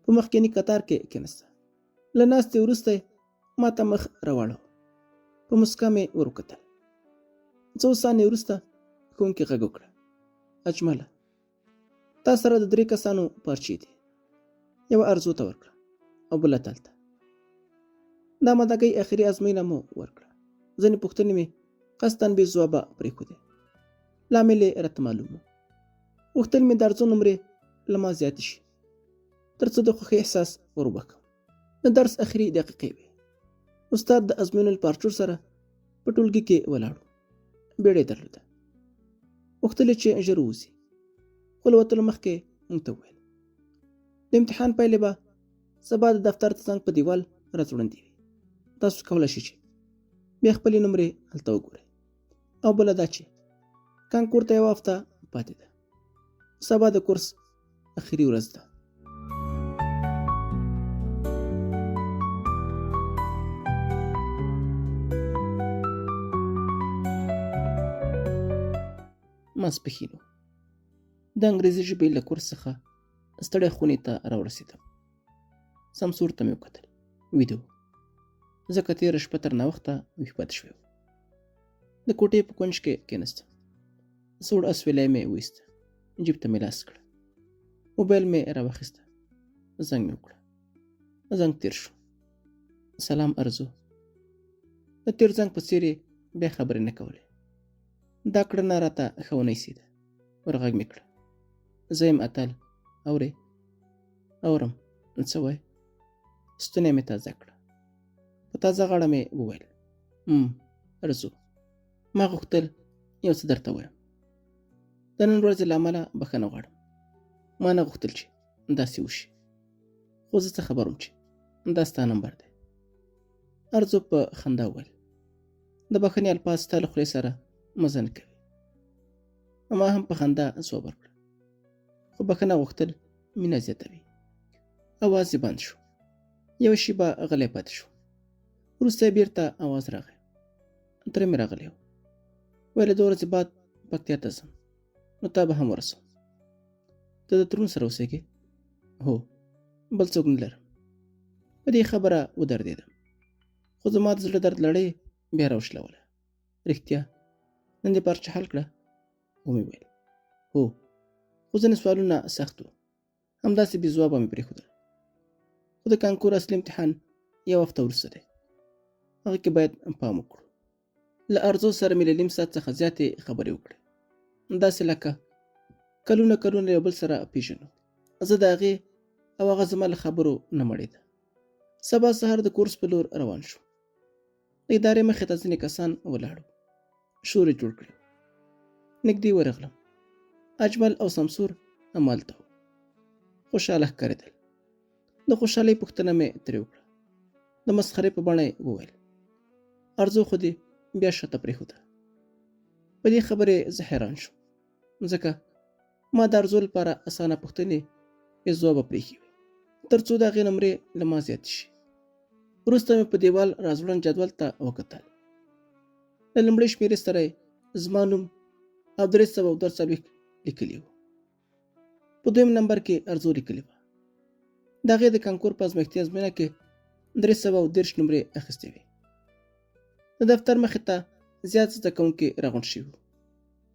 Speaker 1: په مخکیني کتار کې کېناسته. له ناستې وروسته یې ما ته مخ راواړاوه. په مسکا مې ور وکتل. څو ثانیې وروسته ښوونکي غږ وکړه، اجمله، تا سره د درې کسانو پارچې دي. یوه ارزو ته ورکړه او بله تل ته. د آمادګۍ اخري ازموینه مو ورکړه. ځینې پوښتنې مې قصداً بې ځوابه پرېښودې. لامل یې راته معلوم و. غوښتل مې د ارزو نمرې له ما زیاتې شي، تر څو د خوښۍ احساس ور وبښم. د درس اخري دقیقې وې. استاد د ازموینو له پارچو سره په ټولګي کې ولاړ و. بیړه یې درلوده. غوښتل یې چې ژر ووځي، خو له وتلو مخکې موږ ته وویل، د امتحان پایلې به سبا د دفتر تر څنګ په دیوال راځوړندې وي. تاسو کولی شئ چې بیا خپلې نمرې هلته وګورئ. او بله دا چې کانکور ته یوه هفته پاتې ده. سبا د کورس اخري ورځ ده. ماسپښین و. د انګریزي ژبې له کورس څخه ستړی خونې ته راورسېدم. سمسور ته مې وکتل، ویده و، ځکه تېره شپه تر ناوخته ویښ پاتې شوی و. د کوټې په کونج کې کېناستم. سوړ اسویلی مې وایست، جیب ته مې لاس کړ، موبایل مې راواخیسته، زنګ مې وکړ. زنګ تېر شو. سلام ارزو. د تېر زنګ په څېر یې بیا خبرې نه کولې. دا کړنه راته ښه ونه ایسېده. ورغږ مې کړه، زه یم اتل، اورې؟ اورم، څه وایې؟ ستونی مې تازه کړه. په تازه غاړه مې وویل، ارزو، ما غوښتل یو څه درته ووایم. د نن ورځې له امله بښنه غواړم. ما نه غوښتل چې داسې وشي، خو زه څه خبر وم چې دا ستا نمبر دی. ارزو په خندا وویل، د بښنې الفاظ ستا له خولې سره مزه نه کوي. ما هم په خندا ځواب ورکړ، خو بښنه غوښتل مینه زیاتوي. اواز یې بند شو. یوه شېبه غلی پاتې شو. وروسته یې بیرته اواز راغی. تره مې راغلی و. ویل دوه ورځې بعد پکتیا ته ځم، نو تا به هم ورسوم. ته د ترون سره اوسېږې؟ هو، بل څوک نه لرم. په دې خبره ودردېدم، خو زما د زړه درد لړۍ بیا راوشلوله. رښتیا نن دې پارچه حل کړه؟ ومې ویل، هو، خو ځینې سوالونه سخت وو، همداسې بې ځوابه مې پرېښودل. خو د کانکور اصلي امتحان یو هفته وروسته دی، هغه کې باید پام وکړو. له ارزو سره مې له نیم ساعت څخه زیاتې خبرې وکړې، داسې لکه کلونه کلونه یو بل سره پیژنو. زه د هغې او هغه زما له خبرو نه مړېده. سبا سهار د کورس په لور روان شو. د ادارې مخې ته ځینې کسان ولاړ وو، شور یې جوړ کړی و. نږدې ورغلم. اجمل او سمسور همالته وو، خوشحاله ښکارېدل. د خوشحالۍ پوښتنه مې ترې وکړه. د مسخرې په بڼه یې وویل، ارزو خو دې بیا شاته پرېښوده. په دې خبرې زه حیران شوم، ځکه ما د ارزو لپاره اسانه پوښتنې بې ځوابه پرېښې وې. تر څو د هغې نمرې له ما زیاتې شي. وروسته مې په دیوال راځوړند جدول ته وکتل. له لومړۍ شمېرې سره یې زما نوم او 342 لیکلي وو. په دویم نمبر کې ارزو لیکلې وه. د هغې د کانکور په ازمایښتي ازموینه کې 330 نمرې اخیستې وې. د دفتر مخې ته زیات زده کوونکي راغونډ شوي وو.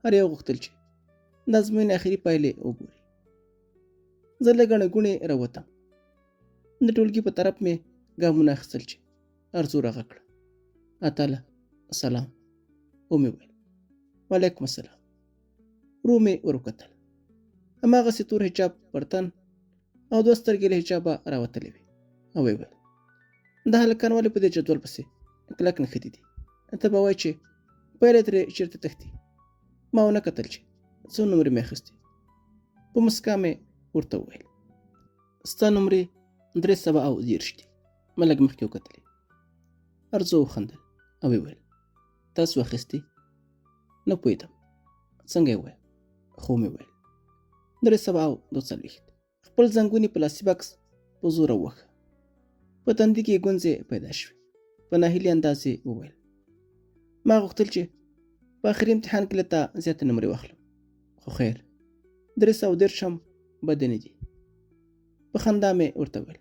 Speaker 1: هر یو غوښتل چې د ازموینې اخري پایلې وګوري. زه له ګڼه ګوڼې راوتم. د ټولګي په طرف مې ګامونه اخیستل چې ارزو راغه کړه. اتله سلام. ومې ویل وعلیکم السلام. ورو مې ور وکتل. هماغسې تور حجاب پر تن او دوه سترګې له حجابه راوتلې وې او ویې ویل دا هلکان ولې په دې جدول پسې کلک نښتي دي؟ ته به وایې چې پیل ترې چېرته تښتي. ما ونه کتل چې څو نمرې مې اخیستې. په مسکا مې ورته وویل ستا نمرې 330 دي. ما لږ مخکې وکتلې. ارزو وخندل او ویې ویل تاسو اخیستې؟ نه پوهېدم څنګه یې وویل، خو مې ویل 342. خپل زنګونی په لاسي بکس په زوره ووهه. په تندي کې یې ګونځې پیدا شوې. په ناهیلي انداز یې وویل ما غوښتل چې په اخري امتحان کې له تا زیاتې نمرې واخلم، خو خیر 330 هم بدې نه دي. په خندا مې ورته وویل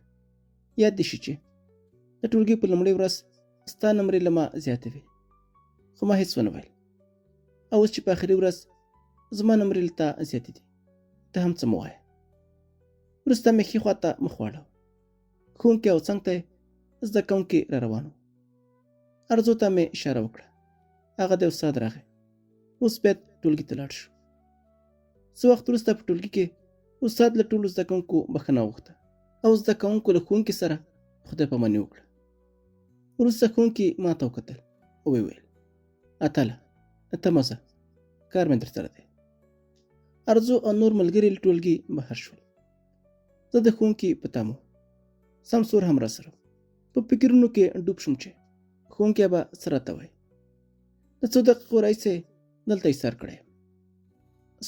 Speaker 1: یاد دې شي چې د ټولګي په لومړۍ ورځ ستا نمرې له ما زیاتې وې، خو ما هیڅ ونه ویل. او اوس چې په اخري ورځ زما نمرې له تا زیاتې دي، ته هم څه مه وایه. وروسته مې ښي خوا ته مخ واړاوه. ښوونکی او څنګ ته یې زده کوونکي را روان وو. ارزو ته مې اشاره وکړه. هغه د استاد راغی. اوس باید ټولګي ته لاړ شو. څه وخت وروسته په ټولګي کې استاد له ټولو زده کوونکو بښنه وغوښته او زده کوونکو له ښوونکي سره خدای پاماني وکړه. وروسته ښوونکي ما ته وکتل او ویې ویل اتله ته مه ځه، کار مې درسره دی. ارزو او نور ملګري له ټولګي بهر شول. زه د ښوونکي په تمه وم. سمسور هم راسره و. په فکرونو کې ډوب شوم چې ښوونکی به څه راته وایي. د څو دقیقو راهیسې دلته ایسار کړی یم.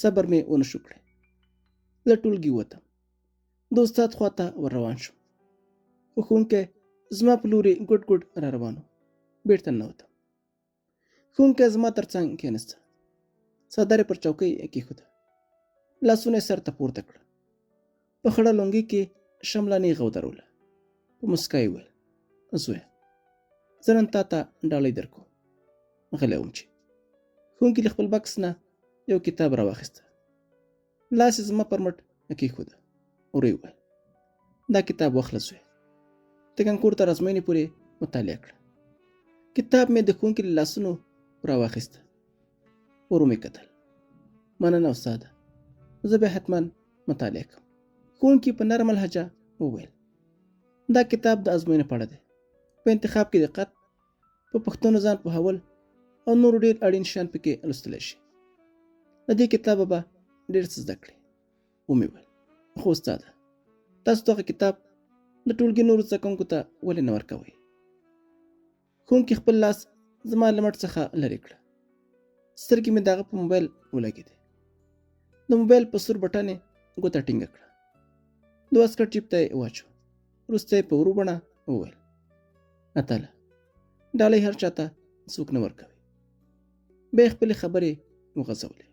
Speaker 1: صبر مې ونه شو کړی. له ټولګي ووتم. د استاد خوا ته ور روان شوم. خو ښوونکی زما په لوري ګوډ ګوډ را روان و. بېرته ننوتم. ښوونکی زما تر څنګ کېناسته. څادر یې پر چوکۍ کېښوده. لاسونه یې سر ته پورته کړه. په خړه لونګۍ کې شمله نېغه ودروله. په مسکا یې وویل زویه زه نن تا ته ډالۍ درکوم. غلی وم چې ښوونکي له خپل بکس نه یو کتاب راواخیسته. لاس یې زما پر مټ کېښوده. ورو یې وویل دا کتاب واخله زویه، د کانکور تر ازموینې پورې مطالعه کړه. کتاب مې د ښوونکي له لاسونو راواخیسته. ورو مې کتل. مننه استاده، زه به حتما مطالعه کوم. ښوونکي په نرمه لهجه وویل دا کتاب د ازموینې په اړه دی. په انتخاب کې دقت، په پوښتنو ځان پوهول او نور ډېر اړین شیان پکې لوستلی شي. له دې کتابه به ډېر څه زده کړې. ومې ویل خو استاده تاسو دغه کتاب د ټولګي نورو زده کوونکو ته ولې نه ورکوئ؟ ښوونکي خپل لاس زما له مټ څخه لرې کړه. سترګې مې د هغه په موبایل ولګېدې. د موبایل په سور بټن یې ګوته ټینګه کړه. د واسکټ جیب ته یې واچو. وروسته یې په ورو بڼه وویل اتله ډالۍ هر چاته څوک نه ورکوي. بیا یې خپلې خبرې وغځولې.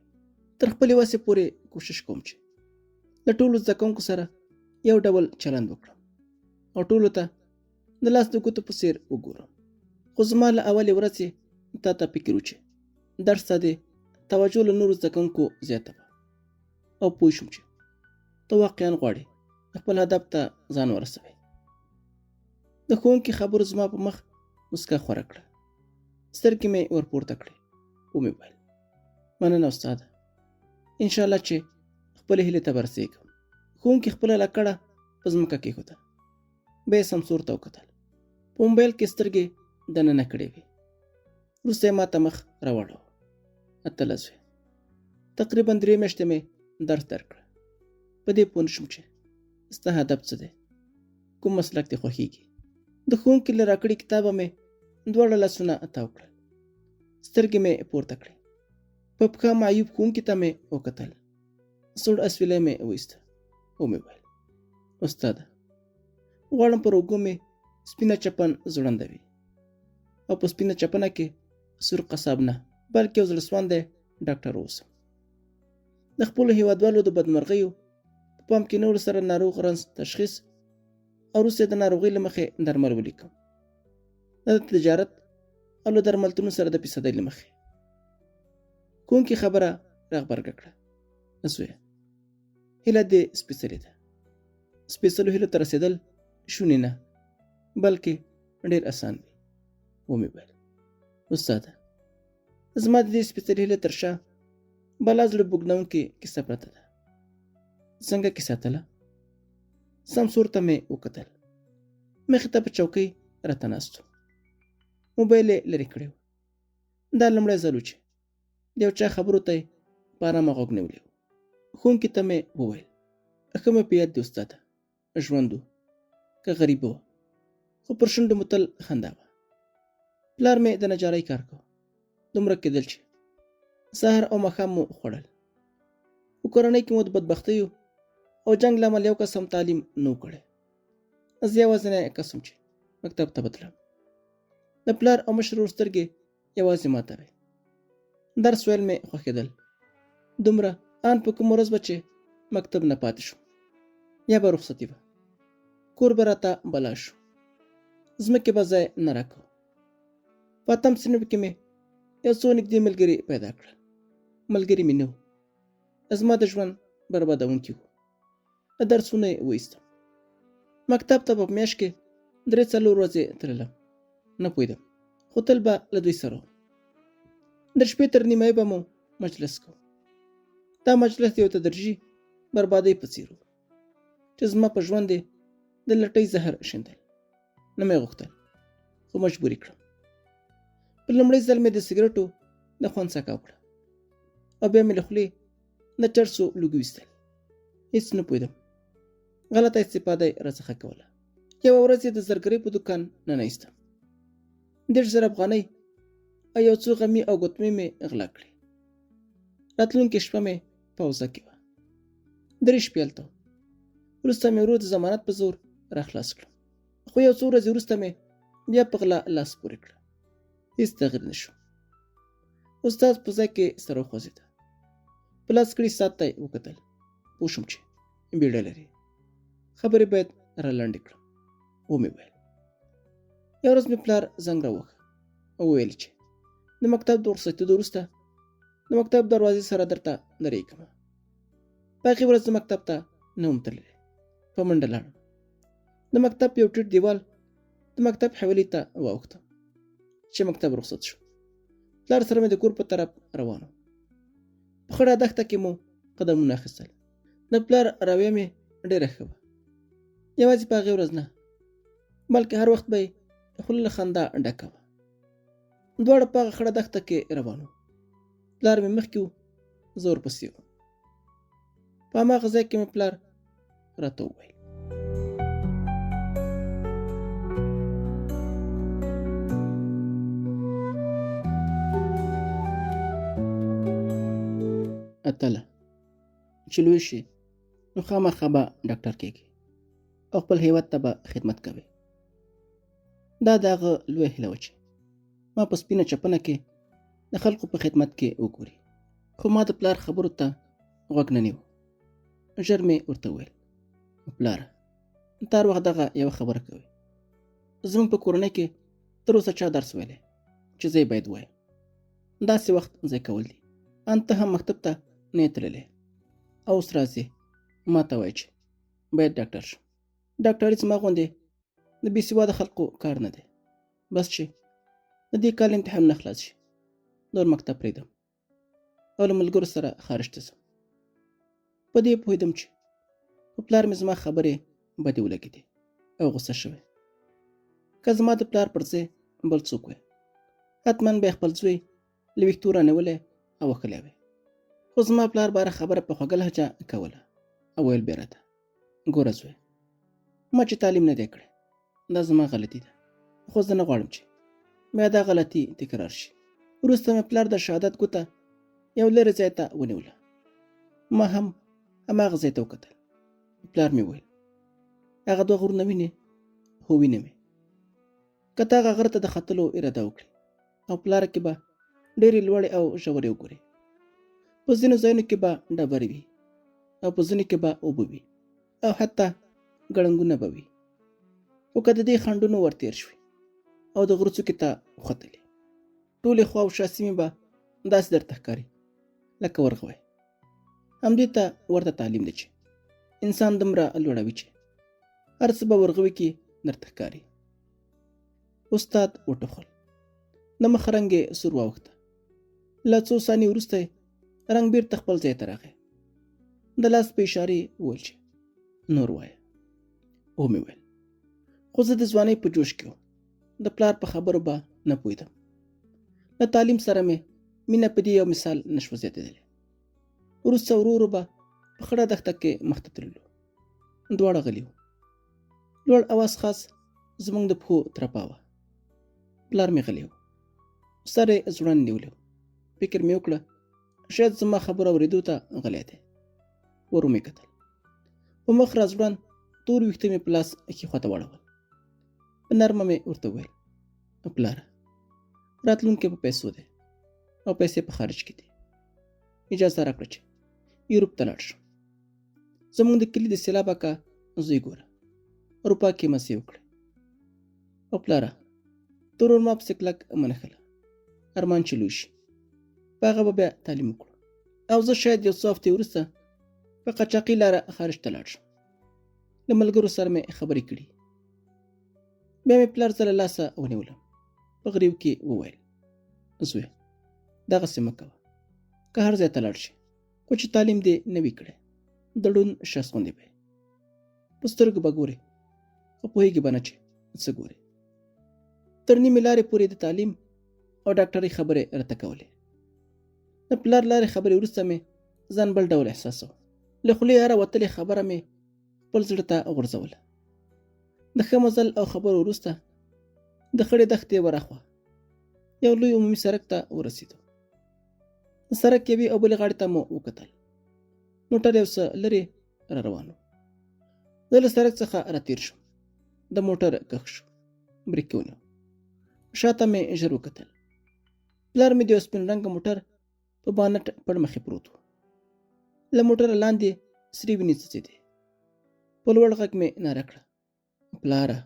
Speaker 1: تر خپلې وسې پورې کوشش کوم چې له ټولو زده کوونکو سره یو ډول چلند وکړم او ټولو ته د لاس د ګوتو په څیر وګورم. خو زما له اولې ورځې تا ته فکر و چې درس ته دې توجه له نورو زده کوونکو زیاته وه او پوه شوم چې ته واقعا غواړې خپل هدف ته ځان ورسوې. د ښوونکي خبرو زما په مخ مسکا خوره کړه. سترګې مې ورپورته کړې. ومې ویل مننه استاده، انشاءالله چې خپلې هیلې ته به رسېږم. ښوونکي خپله لکړه په ځمکه کېښوده. بیا یې سمسور ته وکتل. په موبایل کې سترګې دننه کړې وې. وروسته یې ما ته مخ راواړاوه. 18 وې. تقریبا 3 میاشتې مې درس درکړه. په دې پوه نه شوم چې ستا هدف څه دی، کوم مسلک دې خوښېږي. د ښوونکي له راکړي کتابه مې دواړه لاسونه تاو کړل. سترګې مې پورته کړې. په پښه معیوب ښوونکي ته مې وکتل. سوړ اسویلی مې وایسته. ومې ویل استاده غواړم پر اوږو مې سپینه چپن ځوړنده وي او په سپینه چپنه کې سور قصاب نه بلکې یو زړه سواندی ډاکټر اوسم. د خپلو هیوادوالو د بدمرغیو په پام کې نیولو سره ناروغ رنځ تشخیص او وروسته د ناروغۍ له مخې درمل ولیکم، نه د تجارت او له درملتونو سره د فیصدۍ له مخې. ښوونکي خبره راغبرګه کړه، زویه هیله دې سپېڅلې ده، سپېڅلو هیلو ته رسېدل شونې نه بلکې ډېر اسان دي. ومې ویل، استاده زما د دې سپېڅلې هیلې تر شا بلا زړه بوږنوونکې کیسه پرته ده. څنګه کیسه تله؟ سمسور ته مې وکتل، مخې ته په چوکۍ راته ناست و، موبایل یې لرې کړی و. دا لومړی ځل و چې د یو چا خبرو ته یې په ارامه غوږ نیولی و. ښوونکي ته مې وویل، ښه مې په یاد دي استاده، ژوند و که غریبه وه، خو پر شونډو مو تل خندا وه. پلار مې د نجارۍ کار کاوه، دومره کېدل چې سهار او ماښام مو خوړل. په کورنۍ کې مو د بدبختیو او جنګ له امله یو کس هم تعلیم نه و کړی. زه یوازینی کس وم چې مکتب ته به تلم. د پلار او مشر ورور سترګې یوازې ماته وې. درس ویل مې خوښېدل، دومره ان په کومه ورځ به چې مکتب نه پاتې شوم یا به رخصتي وه، کور به راته بلا شو، ځمکې به ځای نه راکاوه. په اتم صنف کې مې یو څو نږدې ملګري پیدا کړل. ملګري مې نه وو، زما د ژوند بربادوونکي وو. له درسونو یې وایستم. مکتب ته په میاشت کې درې څلور ورځې تللم، نه پوهېدم، خو تل به له دوی سره وم. د شپې تر نیمایي به مو مجلس کوو. دا مجلس د یو تدریجي بربادۍ په څېر و چې زما په ژوند یې د لټۍ زهر شیندل. نه مې غوښتل، خو مجبوري کړم. په لومړي ځل مې د سګرټو د خوند څکه وکړه او بیا مې له خولې د چرسو لوګي ویستل. هیڅ نه پوهېدم، غلطه استفاده یې راڅخه کوله. یوه ورځ یې د زرګرۍ په دوکان ننه ایستم، 30,000 افغانۍ او یو څو غمي او ګوتمې مې غلا کړې. راتلونکې شپه مې په حوزه کې وه، درې شپې هلته وم. وروسته مې ورور د ضمانت په زور راخلاص کړم، خو یو څو ورځې وروسته مې بیا په غلا لاس پورې کړه. هیڅ تغیر نه شو. استاد په ځای کې سره وخوځېده، په لاس کړي ساعت ته یې وکتل، پوه شوم چې بیړه لري، خبرې باید را لنډې کړم. ومې ویل، یو ورځ مې پلار زنګ راوښه او وویل چې د مکتب د رخصتېدو وروسته د مکتب دروازې سره درته درېږم. په هغې ورځ زه مکتب ته نه وم تللی، په منډه لاړم. د مکتب یو ټیټ دیوال د مکتب حویلۍ ته واوښتم چې مکتب رخصت شو. پلار سره مې د کور په طرف روان وم. په خړه دښته کې مو قدمونه اخیستل. د پلار رویه مې ډېره ښه وه، یوازې په هغې ورځ نه بلکې هر وخت به یې خوله له خندا ډکه وه. دواړه په هغه خړه دښته کې روان وو. پلار مې مخکې و، زه ورپسې وم. په هماغه ځای کې مې پلار راته وویل، اتله چې لوی شي نو خامخا به ډاکټر کېږي او خپل هیواد ته به خدمت کوي. دا د هغه لویه هیله وه چې ما په سپینه چپنه کې د خلکو په خدمت کې وګوري. خو ما د پلار خبرو ته غوږ نه نیو. ژر مې ورته وویل، پلاره ته هر وخت دغه یوه خبره کوې، زموږ په کورنۍ کې تر اوسه چا درس ویلی چې زه یې باید ووایم؟ داسې وخت ضایع کول دي. ان ته هم مکتب ته نه یې تللی او اوس راځې ما ته وایې چې باید ډاکټر شم. ډاکټري زما غوندې د بې سواده خلکو کار نه دی. بس چې د دې کال امتحانونه خلاص شي نور مکتب پرېږدم او له ملګرو سره خارج ته ځم. په دې پوهېدم چې په پلار مې زما خبرې بدې ولګېدې او غوسه شوی. که زما د پلار پر ځای بل څوک وای، حتما به یې خپل زوی له ویښتو رانیولی او وښلی وای. خو زما پلار به هره خبره په خوږه لهجه کوله او ویل به یې راته، ګوره زوی، ما چې تعلیم نه دی کړی دا زما غلطي ده، خو زه نه غواړم چې بیا دا غلطي تکرار شي. وروسته مې پلار د شهادت ګوته یو لرې ځای ته ونیوله. ما هم هماغه ځای ته وکتل. پلار مې وویل، هغه دوه غرونه وینې؟ هو وینم یې. که ته هغه غره ته د ختلو اراده وکړې او په لاره کې به ډېرې لوړې او ژورې وګورې. په ځینو ځایونو کې به ډبرې وي او په ځینو کې به اوبه وي او حتی ګړنګونه به وي. خو که د دې خنډونو ور تېر شوې او د غره څوکې ته وختلې، ټولې خوا او شا سیمې به داسې درته ښکاري لکه ورغوی. همدې ته ورته تعلیم دی چې انسان دومره لوړوي چې هر څه به ورغوي کې درته ښکاري. استاد وټوخل، د مخ رنګ یې سور واوښته. له څو ثانیې وروسته یې رنګ بیرته خپل ځای ته راغی. د لاس په اشارې یې وویل چې نور وایه. ومې ویل، خو زه د ځوانۍ په جوش کې وم، د پلار په خبرو به نه پوهېدم. له تعلیم سره مې مینه په دې یو مثال نشوه زیاتېدلی. وروسته ورو ورو به په خړه دښته کې مخته تللو. دواړه غلي وو. لوړ اواز خاص زموږ د پښو ترپا وه. پلار مې غلی و، سر یې ځوړند نیولی و. فکر مې وکړه شاید زما خبرو اورېدو ته غلی دی. ور ومې کتل، په مخ را ځوړند تور ویښته مې په لاس ښي خواته واړول. په نرمه مې ورته وویل، پلاره راتلونکی په پیسو دی او پیسې په خارج کې دي، اجازه راکړه چې یورپ ته لاړ شم. زموږ د کلي د سیلاب اکا زوی ګوره اروپا کې مزې وکړې. او پلاره ترور ما پسې کلک منښله، ارمان چې لوی شي په هغه به بیا تعلیم وکړو او زه شاید یو څو هفتې وروسته په قاچاقي لاره خارج ته لاړ شم. له ملګرو سره مې خبرې کړي. بیا مې پلار زه له لاسه ونیولم، په غریو کې وویل، زویه دغسې مه کوه، که هر ځای ته لاړ شې خو چې تعلیم دې نه وي کړی د ړوند شخص غوندې به یې، په سترګو به ګورې خو پوهېږې به نه چې څه ګورې. تر نیمې لارې پورې د تعلیم او ډاکټرۍ خبرې راته کولې. د پلار لارې خبرې وروسته مې ځان بل ډول احساسوه. له خولې هره وتلې خبره مې خپل زړه ته غورځوله. د ښه مزل او خبرو وروسته د خړې دښتې وراخوا یو لوی عمومي سرک ته ورسېدو. د سرک یوې او بلې غاړې ته مو وکتل. موټر یو څه لرې را روان و. زه له سرک څخه راتېر شوم. د موټر کښ شو، بریک یې ونیو. شاته مې ژر وکتل. پلار مې د یو سپین رنګه موټر په بانټ پړمخې پروت و. له موټره لاندې سرې وینې څڅېدې. په لوړ غږ مې ناره کړه، پلاره!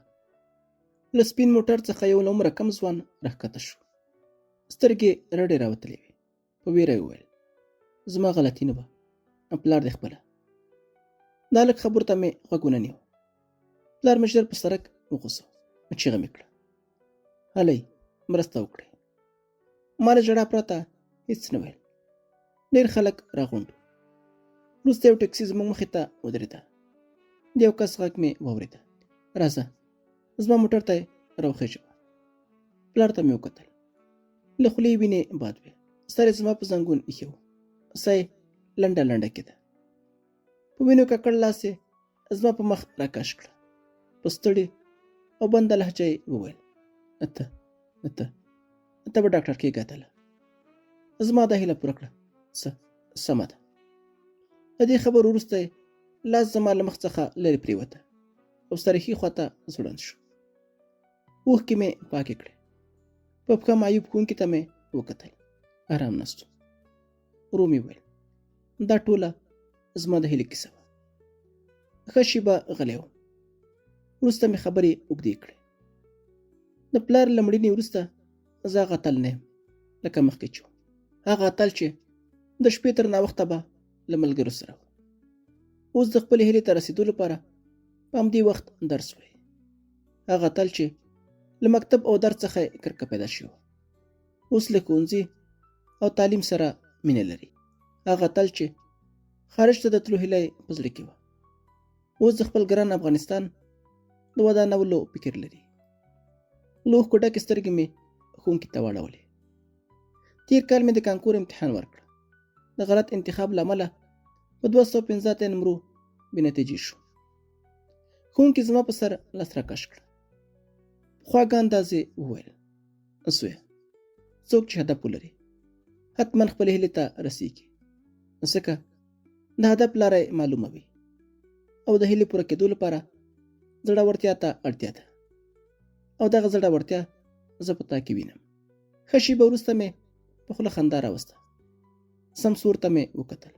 Speaker 1: له سپین موټر څخه یو له عمره کم ځوان راښکته شو. سترګې رډې راوتلې وې. په ویره یې وویل، زما غلطي نه وه، پلار دې خپله. د هلک خبرو ته مې غوږ ونه نیو. پلار مې ژر په سرک وغوسه، چیغه مې کړه، هلئ مرسته وکړئ. ما له ژړا پرته هیڅ نه ویل. ډېر خلک راغونډ وو. وروسته یو ټکسي زموږ مخې ته ودرېده. د یو کس غږ مې واورېده، راځه زما موټر ته یې راوخېژوه. پلار ته مې وکتل، له خولې یې وینې باد وې، سر یې زما په زنګون ایښی و، ساه یې لنډه لنډه کېده. په وینو ککړ لاس یې زما په مخ راکش کړه. په ستړې او بنده لهجه یې وویل، ته ته ته به ډاکټر کېږه اتله، زما دا هیله پوره کړه. څه سمه ده. له دې خبرو وروسته یې لاس زما له مخ څخه لرې پرېوته او سر ښي خواته ځوړند شو. اوښکې مې پاکې کړې. په پښه معیوب ښوونکي ته مې وکتل، ارام ناست و. ورو مې وویل، دا ټوله زما د هیلې کیسه وه. ښه شېبه غلی وم. وروسته مې خبرې اوږدې کړې. د پلار له مړینې وروسته زه هغه اتل نه یم لکه مخکې چې وم، هغه اتل چې د شپې تر ناوخته به له ملګرو سره و. اوس د خپلې هیلې ته رسېدو لپاره په همدې وخت درس وایي. هغه اتل چې له مکتب او درس څخه یې کرکه پیدا شوې وه، اوس له ښوونځي او تعلیم سره مینه لري. هغه اتل چې خارج ته د تلو هیله یې په زړه کې وه، اوس د خپل ګران افغانستان د ودانولو فکر لري. له اوښکو ډکې سترګې مې ښوونکي ته واړولې. تیر کال مې د کانکور امتحان ورکړ. د غلط انتخاب له امله په 285 نمرو بې نتیجې شو. ښوونکي زما په سر لاس راکش کړ. په خواږه انداز یې وویل، زویه څوک چې هدف ولري حتما خپلې هیلې ته رسیږي، ځکه د هدف لاره یې معلومه وي او د هیلې پوره کېدو لپاره زړورتیا ته اړتیا ده. او دغه زړورتیا زه په تا کې وینم. ښه شېبه وروسته مې په خوله خندا راوسته. سمسور ته مې وکتل.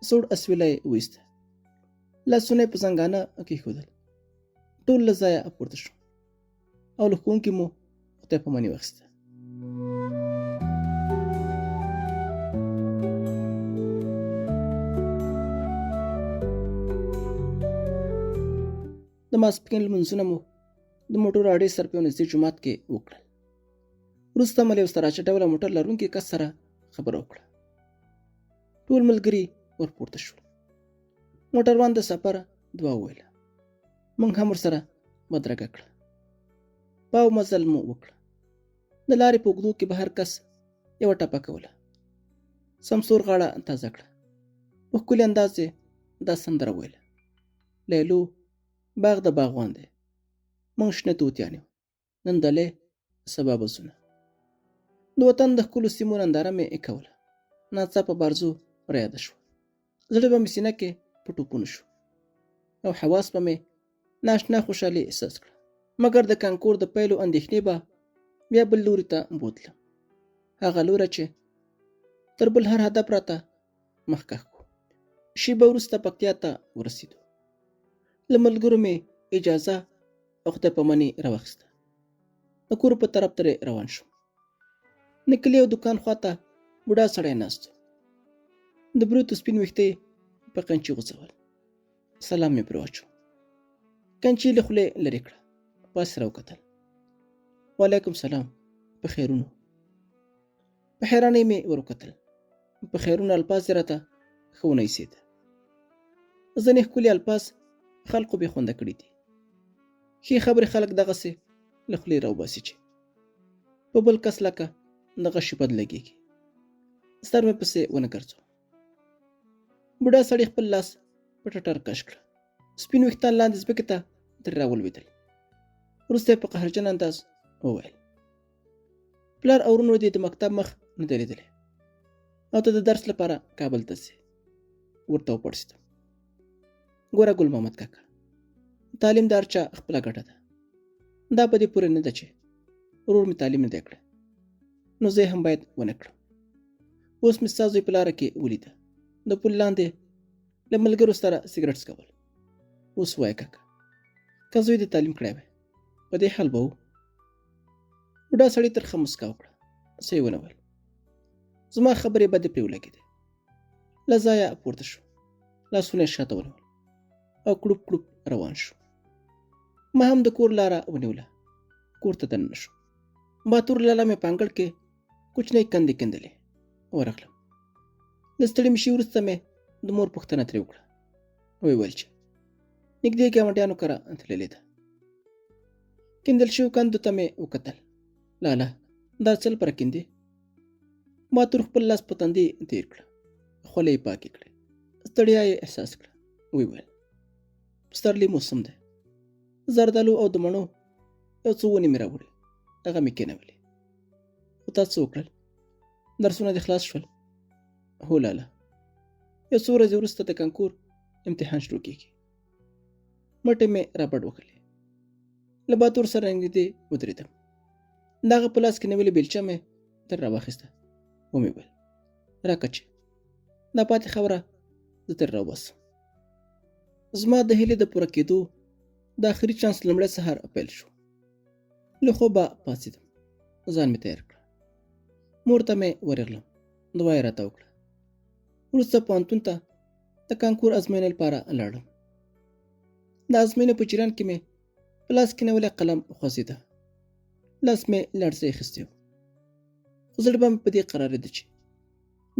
Speaker 1: سوړ اسویلی یې وایسته. لاسونه یې په زنګانه کېښودل. ټول له ځایه پورته شو او له ښوونکي مو خدای پاماني واخیسته. د ماسپښین لمونځونه مو د موټر اډې سره په یو نږدې جومات کې وکړل. وروسته مې له یو سراچه ډوله موټر لرونکي کس سره خبره وکړه. ټول ملګري ورپورته شول. موټروان د سفر دعا وویله. موږ هم ورسره بدرګه کړه. پاو مزل مو وکړه. د لارې په اوږدو کې به هر کس یوه ټپه کوله. سمسور غاړه تازه کړه. په ښکلي انداز یې دا سندره ویله. لیلو باغ د باغوان دی. موږ شنه توتیان یو. نن دلې سبا بسونه. د وطن د ښکلو سیمو ننداره مې کوله. ناڅاپه بارزو رایاده شوه. زړه به مې سینه کې په ټوپونو شو او حواس به مې ناشنا خوشحالي احساس کړه. مګر د کانکور د پیلو اندېښنې به بیا بل لوري ته بوتلم، هغه لوری چې تر بل هر هدف راته مخکښ و. شیبه وروسته پکتیا ته ورسېدو. له ملګرو مې اجازه او خدای پاماني راواخیسته. د کور په طرف ترې روان شوم. د کلي او دکان خواته بوډا سړی ناست و. د بروتو سپین ویښته یې په قنچي غوڅول. سلام مې پرې واچو. قنچي له خولې لرې کړه، پاس یې راوکتل. وعلیکم سلام، په خیرونو. په حیرانۍ مې وروکتل. په خیرونو الفاظ یې راته ښه ونه ایسېده. ځینې ښکلي الفاظ خلکو بې خونده کړي دي. ښې خبرې خلک دغسې له خولې راوباسي چې په بل کس لکه د غشي بد لګېږي. سر مې پسې ونه ګرځو. بوډا سړي خپل لاس په ټټر کش کړ. سپین ویښتان لاندې ځمکې ته ترې راولوېدل. وروسته یې په قهرجن انداز وویل: پلار او وروڼو دې د مکتب مخ نه دی لیدلی او ته د درس لپاره کابل ته ځې. ورته وپړسېدم. ګوره ګل محمد کاکا، تعلیم د هر چا خپله ګټه ده. دا په دې پورې نه ده چې ورور مې تعلیم نه دی کړی نو زه هم باید ونه کړم. اوس مې ستا زوی په لاره کې ولیده، د پل لاندې له ملګرو سره سګرټ څکول. اوس وایه کاکا، که زوی دې تعلیم کړی وای په دې حال به و؟ بوډا سړي ترخه مسکا وکړه، څه یې ونه ویل. زما خبرې بدې پرې ولګېدې. له ځایه پورته شو، لاسونه یې شاته ونیول او کړوپ کړوپ روان شو. ما هم د کور لاره ونیوله، کور ته دننه شو. باتور لالا مې په انګړ کې کوچنۍ کندې کیندلې. ورغلم. له ستړي مشي وروسته مې د مور پوښتنه ترې وکړه. ویې ویل چې نږدې ګاونډیانو کره تللې ده. کیندل شویو کندو ته مې وکتل. لالا دا څه لپاره کیندې؟ ما تر خپل لاس په تندي تیر کړ، خولې یې پاکې کړې، ستړیا یې احساس کړه. ویې ویل پسرلی موسم دی، زردالو او د مڼو یو څو ونې مې راوړې، هغه مې کېنولې. خو تا څه وکړل؟ درسونه دې خلاص شول؟ هو لالا، یو څو ورځې وروسته د کانکور امتحان شروع کېږي. مټې مې رابډ وکړلې. له باتور سره نږدې ودرېدم. د هغه په لاس کې نیولې بیلچه مې تر راواخیسته. ومې ویل راکه چې دا پاتې خبره زه ترې راوباسم. زما د هیلې د پوره کېدو د اخري چانس لومړی سهار پیل شو. له خوبه پاڅېدم، ځان مې تیار کړ، مور ته مې ورغلم، دعا یې راته وکړه. وروسته پوهنتون ته د کانکور ازموینې لپاره لاړم. د ازموینې په جریان کې مې په لاس کې نیولی قلم خوځېده، لاس مې لړزې اخیستی و، خو زړه به مې په دې قرارېده چې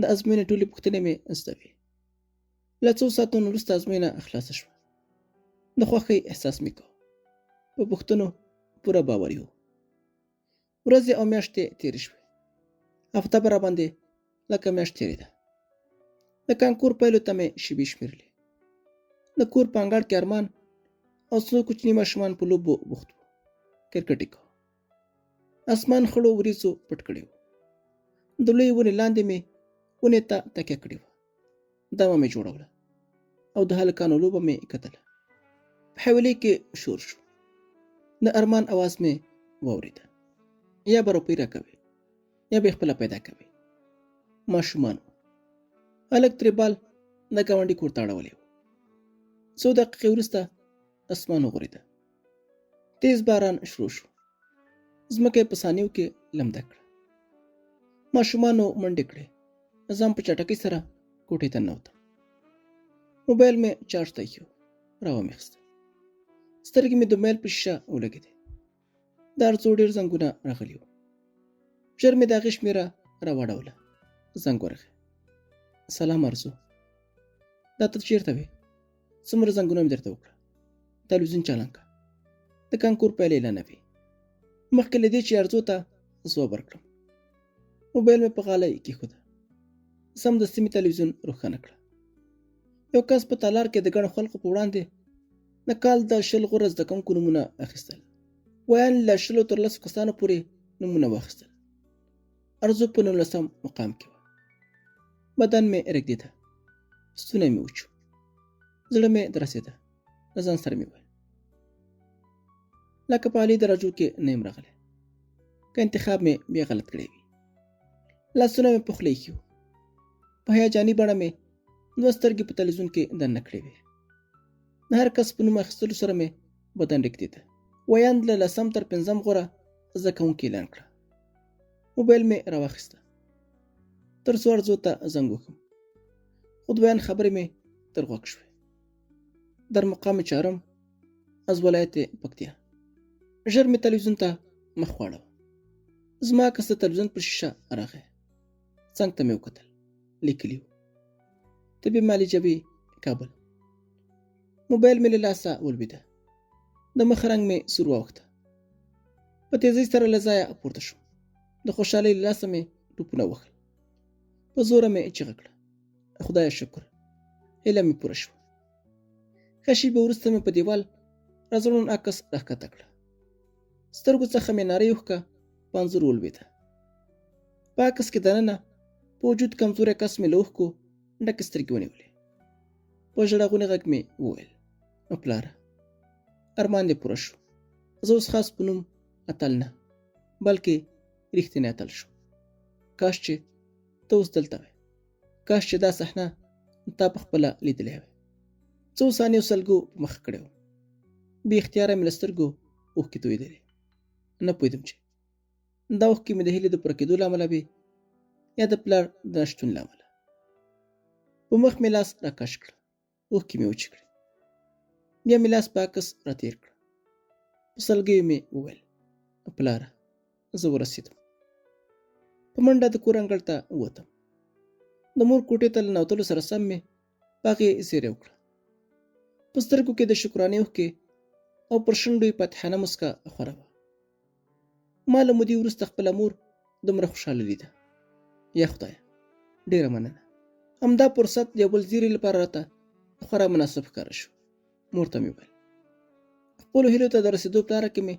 Speaker 1: د ازموینې ټولې پوښتنې مې زده وې. له څو ساعتونو وروسته ازموینه خلاصه شوه. د خوښۍ احساس مې کاوه، په پوښتنو پوره باوري و. ورځې او میاشتې تېرې شوې، هفته به راباندې لکه میاشت تېرېده. د کانکور پیلو ته مې شیبې شمېرلې. د کور په انګړ کې ارمان او څو کوچني ماشومان په لوبو بوخت وو، کرکټ یې کاوه. اسمان خړو وریځو پټ کړی و. د لویې ونې لاندې مې ونې ته تکیه کړې وه، دمه مې جوړوله او د هلکانو لوبه مې کتله. په حویلۍ کې شور شو. د ارمان اواز مې واورېده. یا به روپۍ راکوي یا به یې خپله پیدا کوي. ماشومان وو. هلک ترې بال د ګاونډي کور ته اړولی و. څو دقیقې وروسته اسمان وغورېده. تیز باران شروع شو. ځمکه یې په ثانیو کې لمده کړه. ماشومانو منډې کړې. ځان په چټکۍ سره کوټې ته ننوتم. موبایل مې چارج ته ایښی و، راومې اخیسته. سترګې مې د موبایل په شیشه ولګېدې. د ارزو ډېر زنګونه راغلي وو. ژر مې د هغې شمېره راواړوله. زنګ ورغی. سلام ارزو، دا ته چېرته وې؟ څومره زنګونه مې درته وکړه. تلویزیون چالان کړه، د کانکور پیل اعلانوي. مخکې له دې چې ارزو ته ځواب ورکړم، موبایل مې په غالۍ کېښوده. سمدستي مې تلویزیون روښانه کړه. یو کس په تالار کې د ګڼو خلکو په وړاندې د کال د 20 غوره زده کوونکو نومونه اخیستل. ویاند له 20 تر 10 کسانو پورې نومونه واخیستل. ارزو په 19 مقام کې وه. بدن مې رېږدېده، ستونی مې وچ، زړه مې درسېده. له ځان سره مې وویل، لکه په عالي درجو کې نه یم راغلی، که انتخاب مې بیا غلط کړی وي. لاسونه مې په خوله ایښي وو. په هیجاني بڼه مې دوه سترګې په تلویزیون کې دننه کړې وې. د هر کس په نوم اخیستلو سره مې بدن رېږدېده. ویاند له لسم تر پنځم غوره زده کوونکي اعلان کړه. موبایل مې راواخیسته تر څو ارزو ته زنګ وکړم، خو د ویاند خبرې مې تر غوږ شوې. در مقام چهارم از ولایت پکتیا. ژر مې تلویزیون ته مخ واړاوه. زما کس د تلویزیون پر شیشه راغی. څنګ ته مې وکتل، لیکلي وو طبي معالجوي کابل. موبایل مې له لاسه ولوېده. د مخ رنګ مې سور واوښته. په تېزۍ سره له ځایه پورته شوم. د خوشحالۍ له لاسه مې ټوپونه وهل. په زوره مې چیغه کړه، خدایه شکر، هیله مې پوره شوه. ښه شېبه وروسته مې په دیوال راځوړند عکس راښکته کړه. سترګو څخه مې نرۍ اوښکه په انځور ولوېده. په عکس کې دننه په وجود کمزوری کس مې له اوښکو ډکې سترګې ونیولې. په ژړغوني غږ مې وویل، پلاره، ارمان دې پوره شو. زه اوس خاص په نوم اتل نه، بلکې رښتینی اتل شوم. کاش چې ته اوس دلته وې. کاش چې دا صحنه تا په خپله لیدلې وې. څو ثانیو سلګو په مخه کړی وم. بې اختیاره مې له سترګو اوښکې تویېدلې. نه پوهېدم چې دا اوښکې مې د هیلې د پوره کېدو له امله وې یا د پلار د نشتون له امله. په مخ مې لاس راکش کړ، اوښکې مې وچې کړې. بیا مې لاس په عکس راتېر کړ. په سلګیو مې وویل، پلاره، زه ورسېدم. په منډه د کور انګړ ته ووتم. د مور کوټې ته له ننوتلو سره سم مې په هغې زیری وکړه. په سترګو کې د شکرانې اوښکې او پر شونډو یې فاتحانه مسکا خوره وه. ما له مودې وروسته خپله مور دومره خوشحاله لیده. یا خدایه، ډېره مننه. همدا فرصت د یو بل زیري لپاره راته خورا مناسب ښکاره شو. مور ته مې وویل، خپلو هیلو ته د رسېدو په لاره کې مې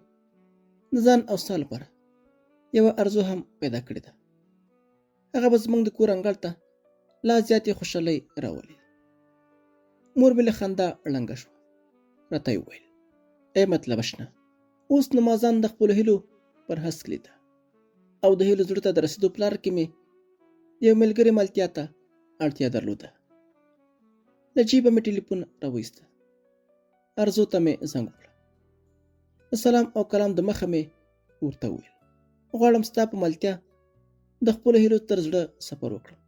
Speaker 1: د ځان او ستا لپاره یوه ارزو هم پیدا کړې ده. هغه به زموږ د کور انګړ ته لا زیاتې خوشحالۍ راولي. مور مې له خندا ړنګه شوه. راته یې وویل، ای مطلب شنه، اوس نو ما ځان د خپلو هیلو پر هسک لیده او د هیلو زړه ته د رسېدو په لاره کې مې د یو ملګري ملتیا ته اړتیا درلوده. له جیبه مې ټلیفون راوایسته. ارزو ته مې زنګ وکړه. د سلام او کلام د مخه مې ورته وویل، غواړم ستا په ملتیا د خپلو هیلو تر زړه سفر وکړم.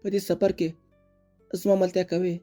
Speaker 1: په دې سفر کې زما ملتیا کوې؟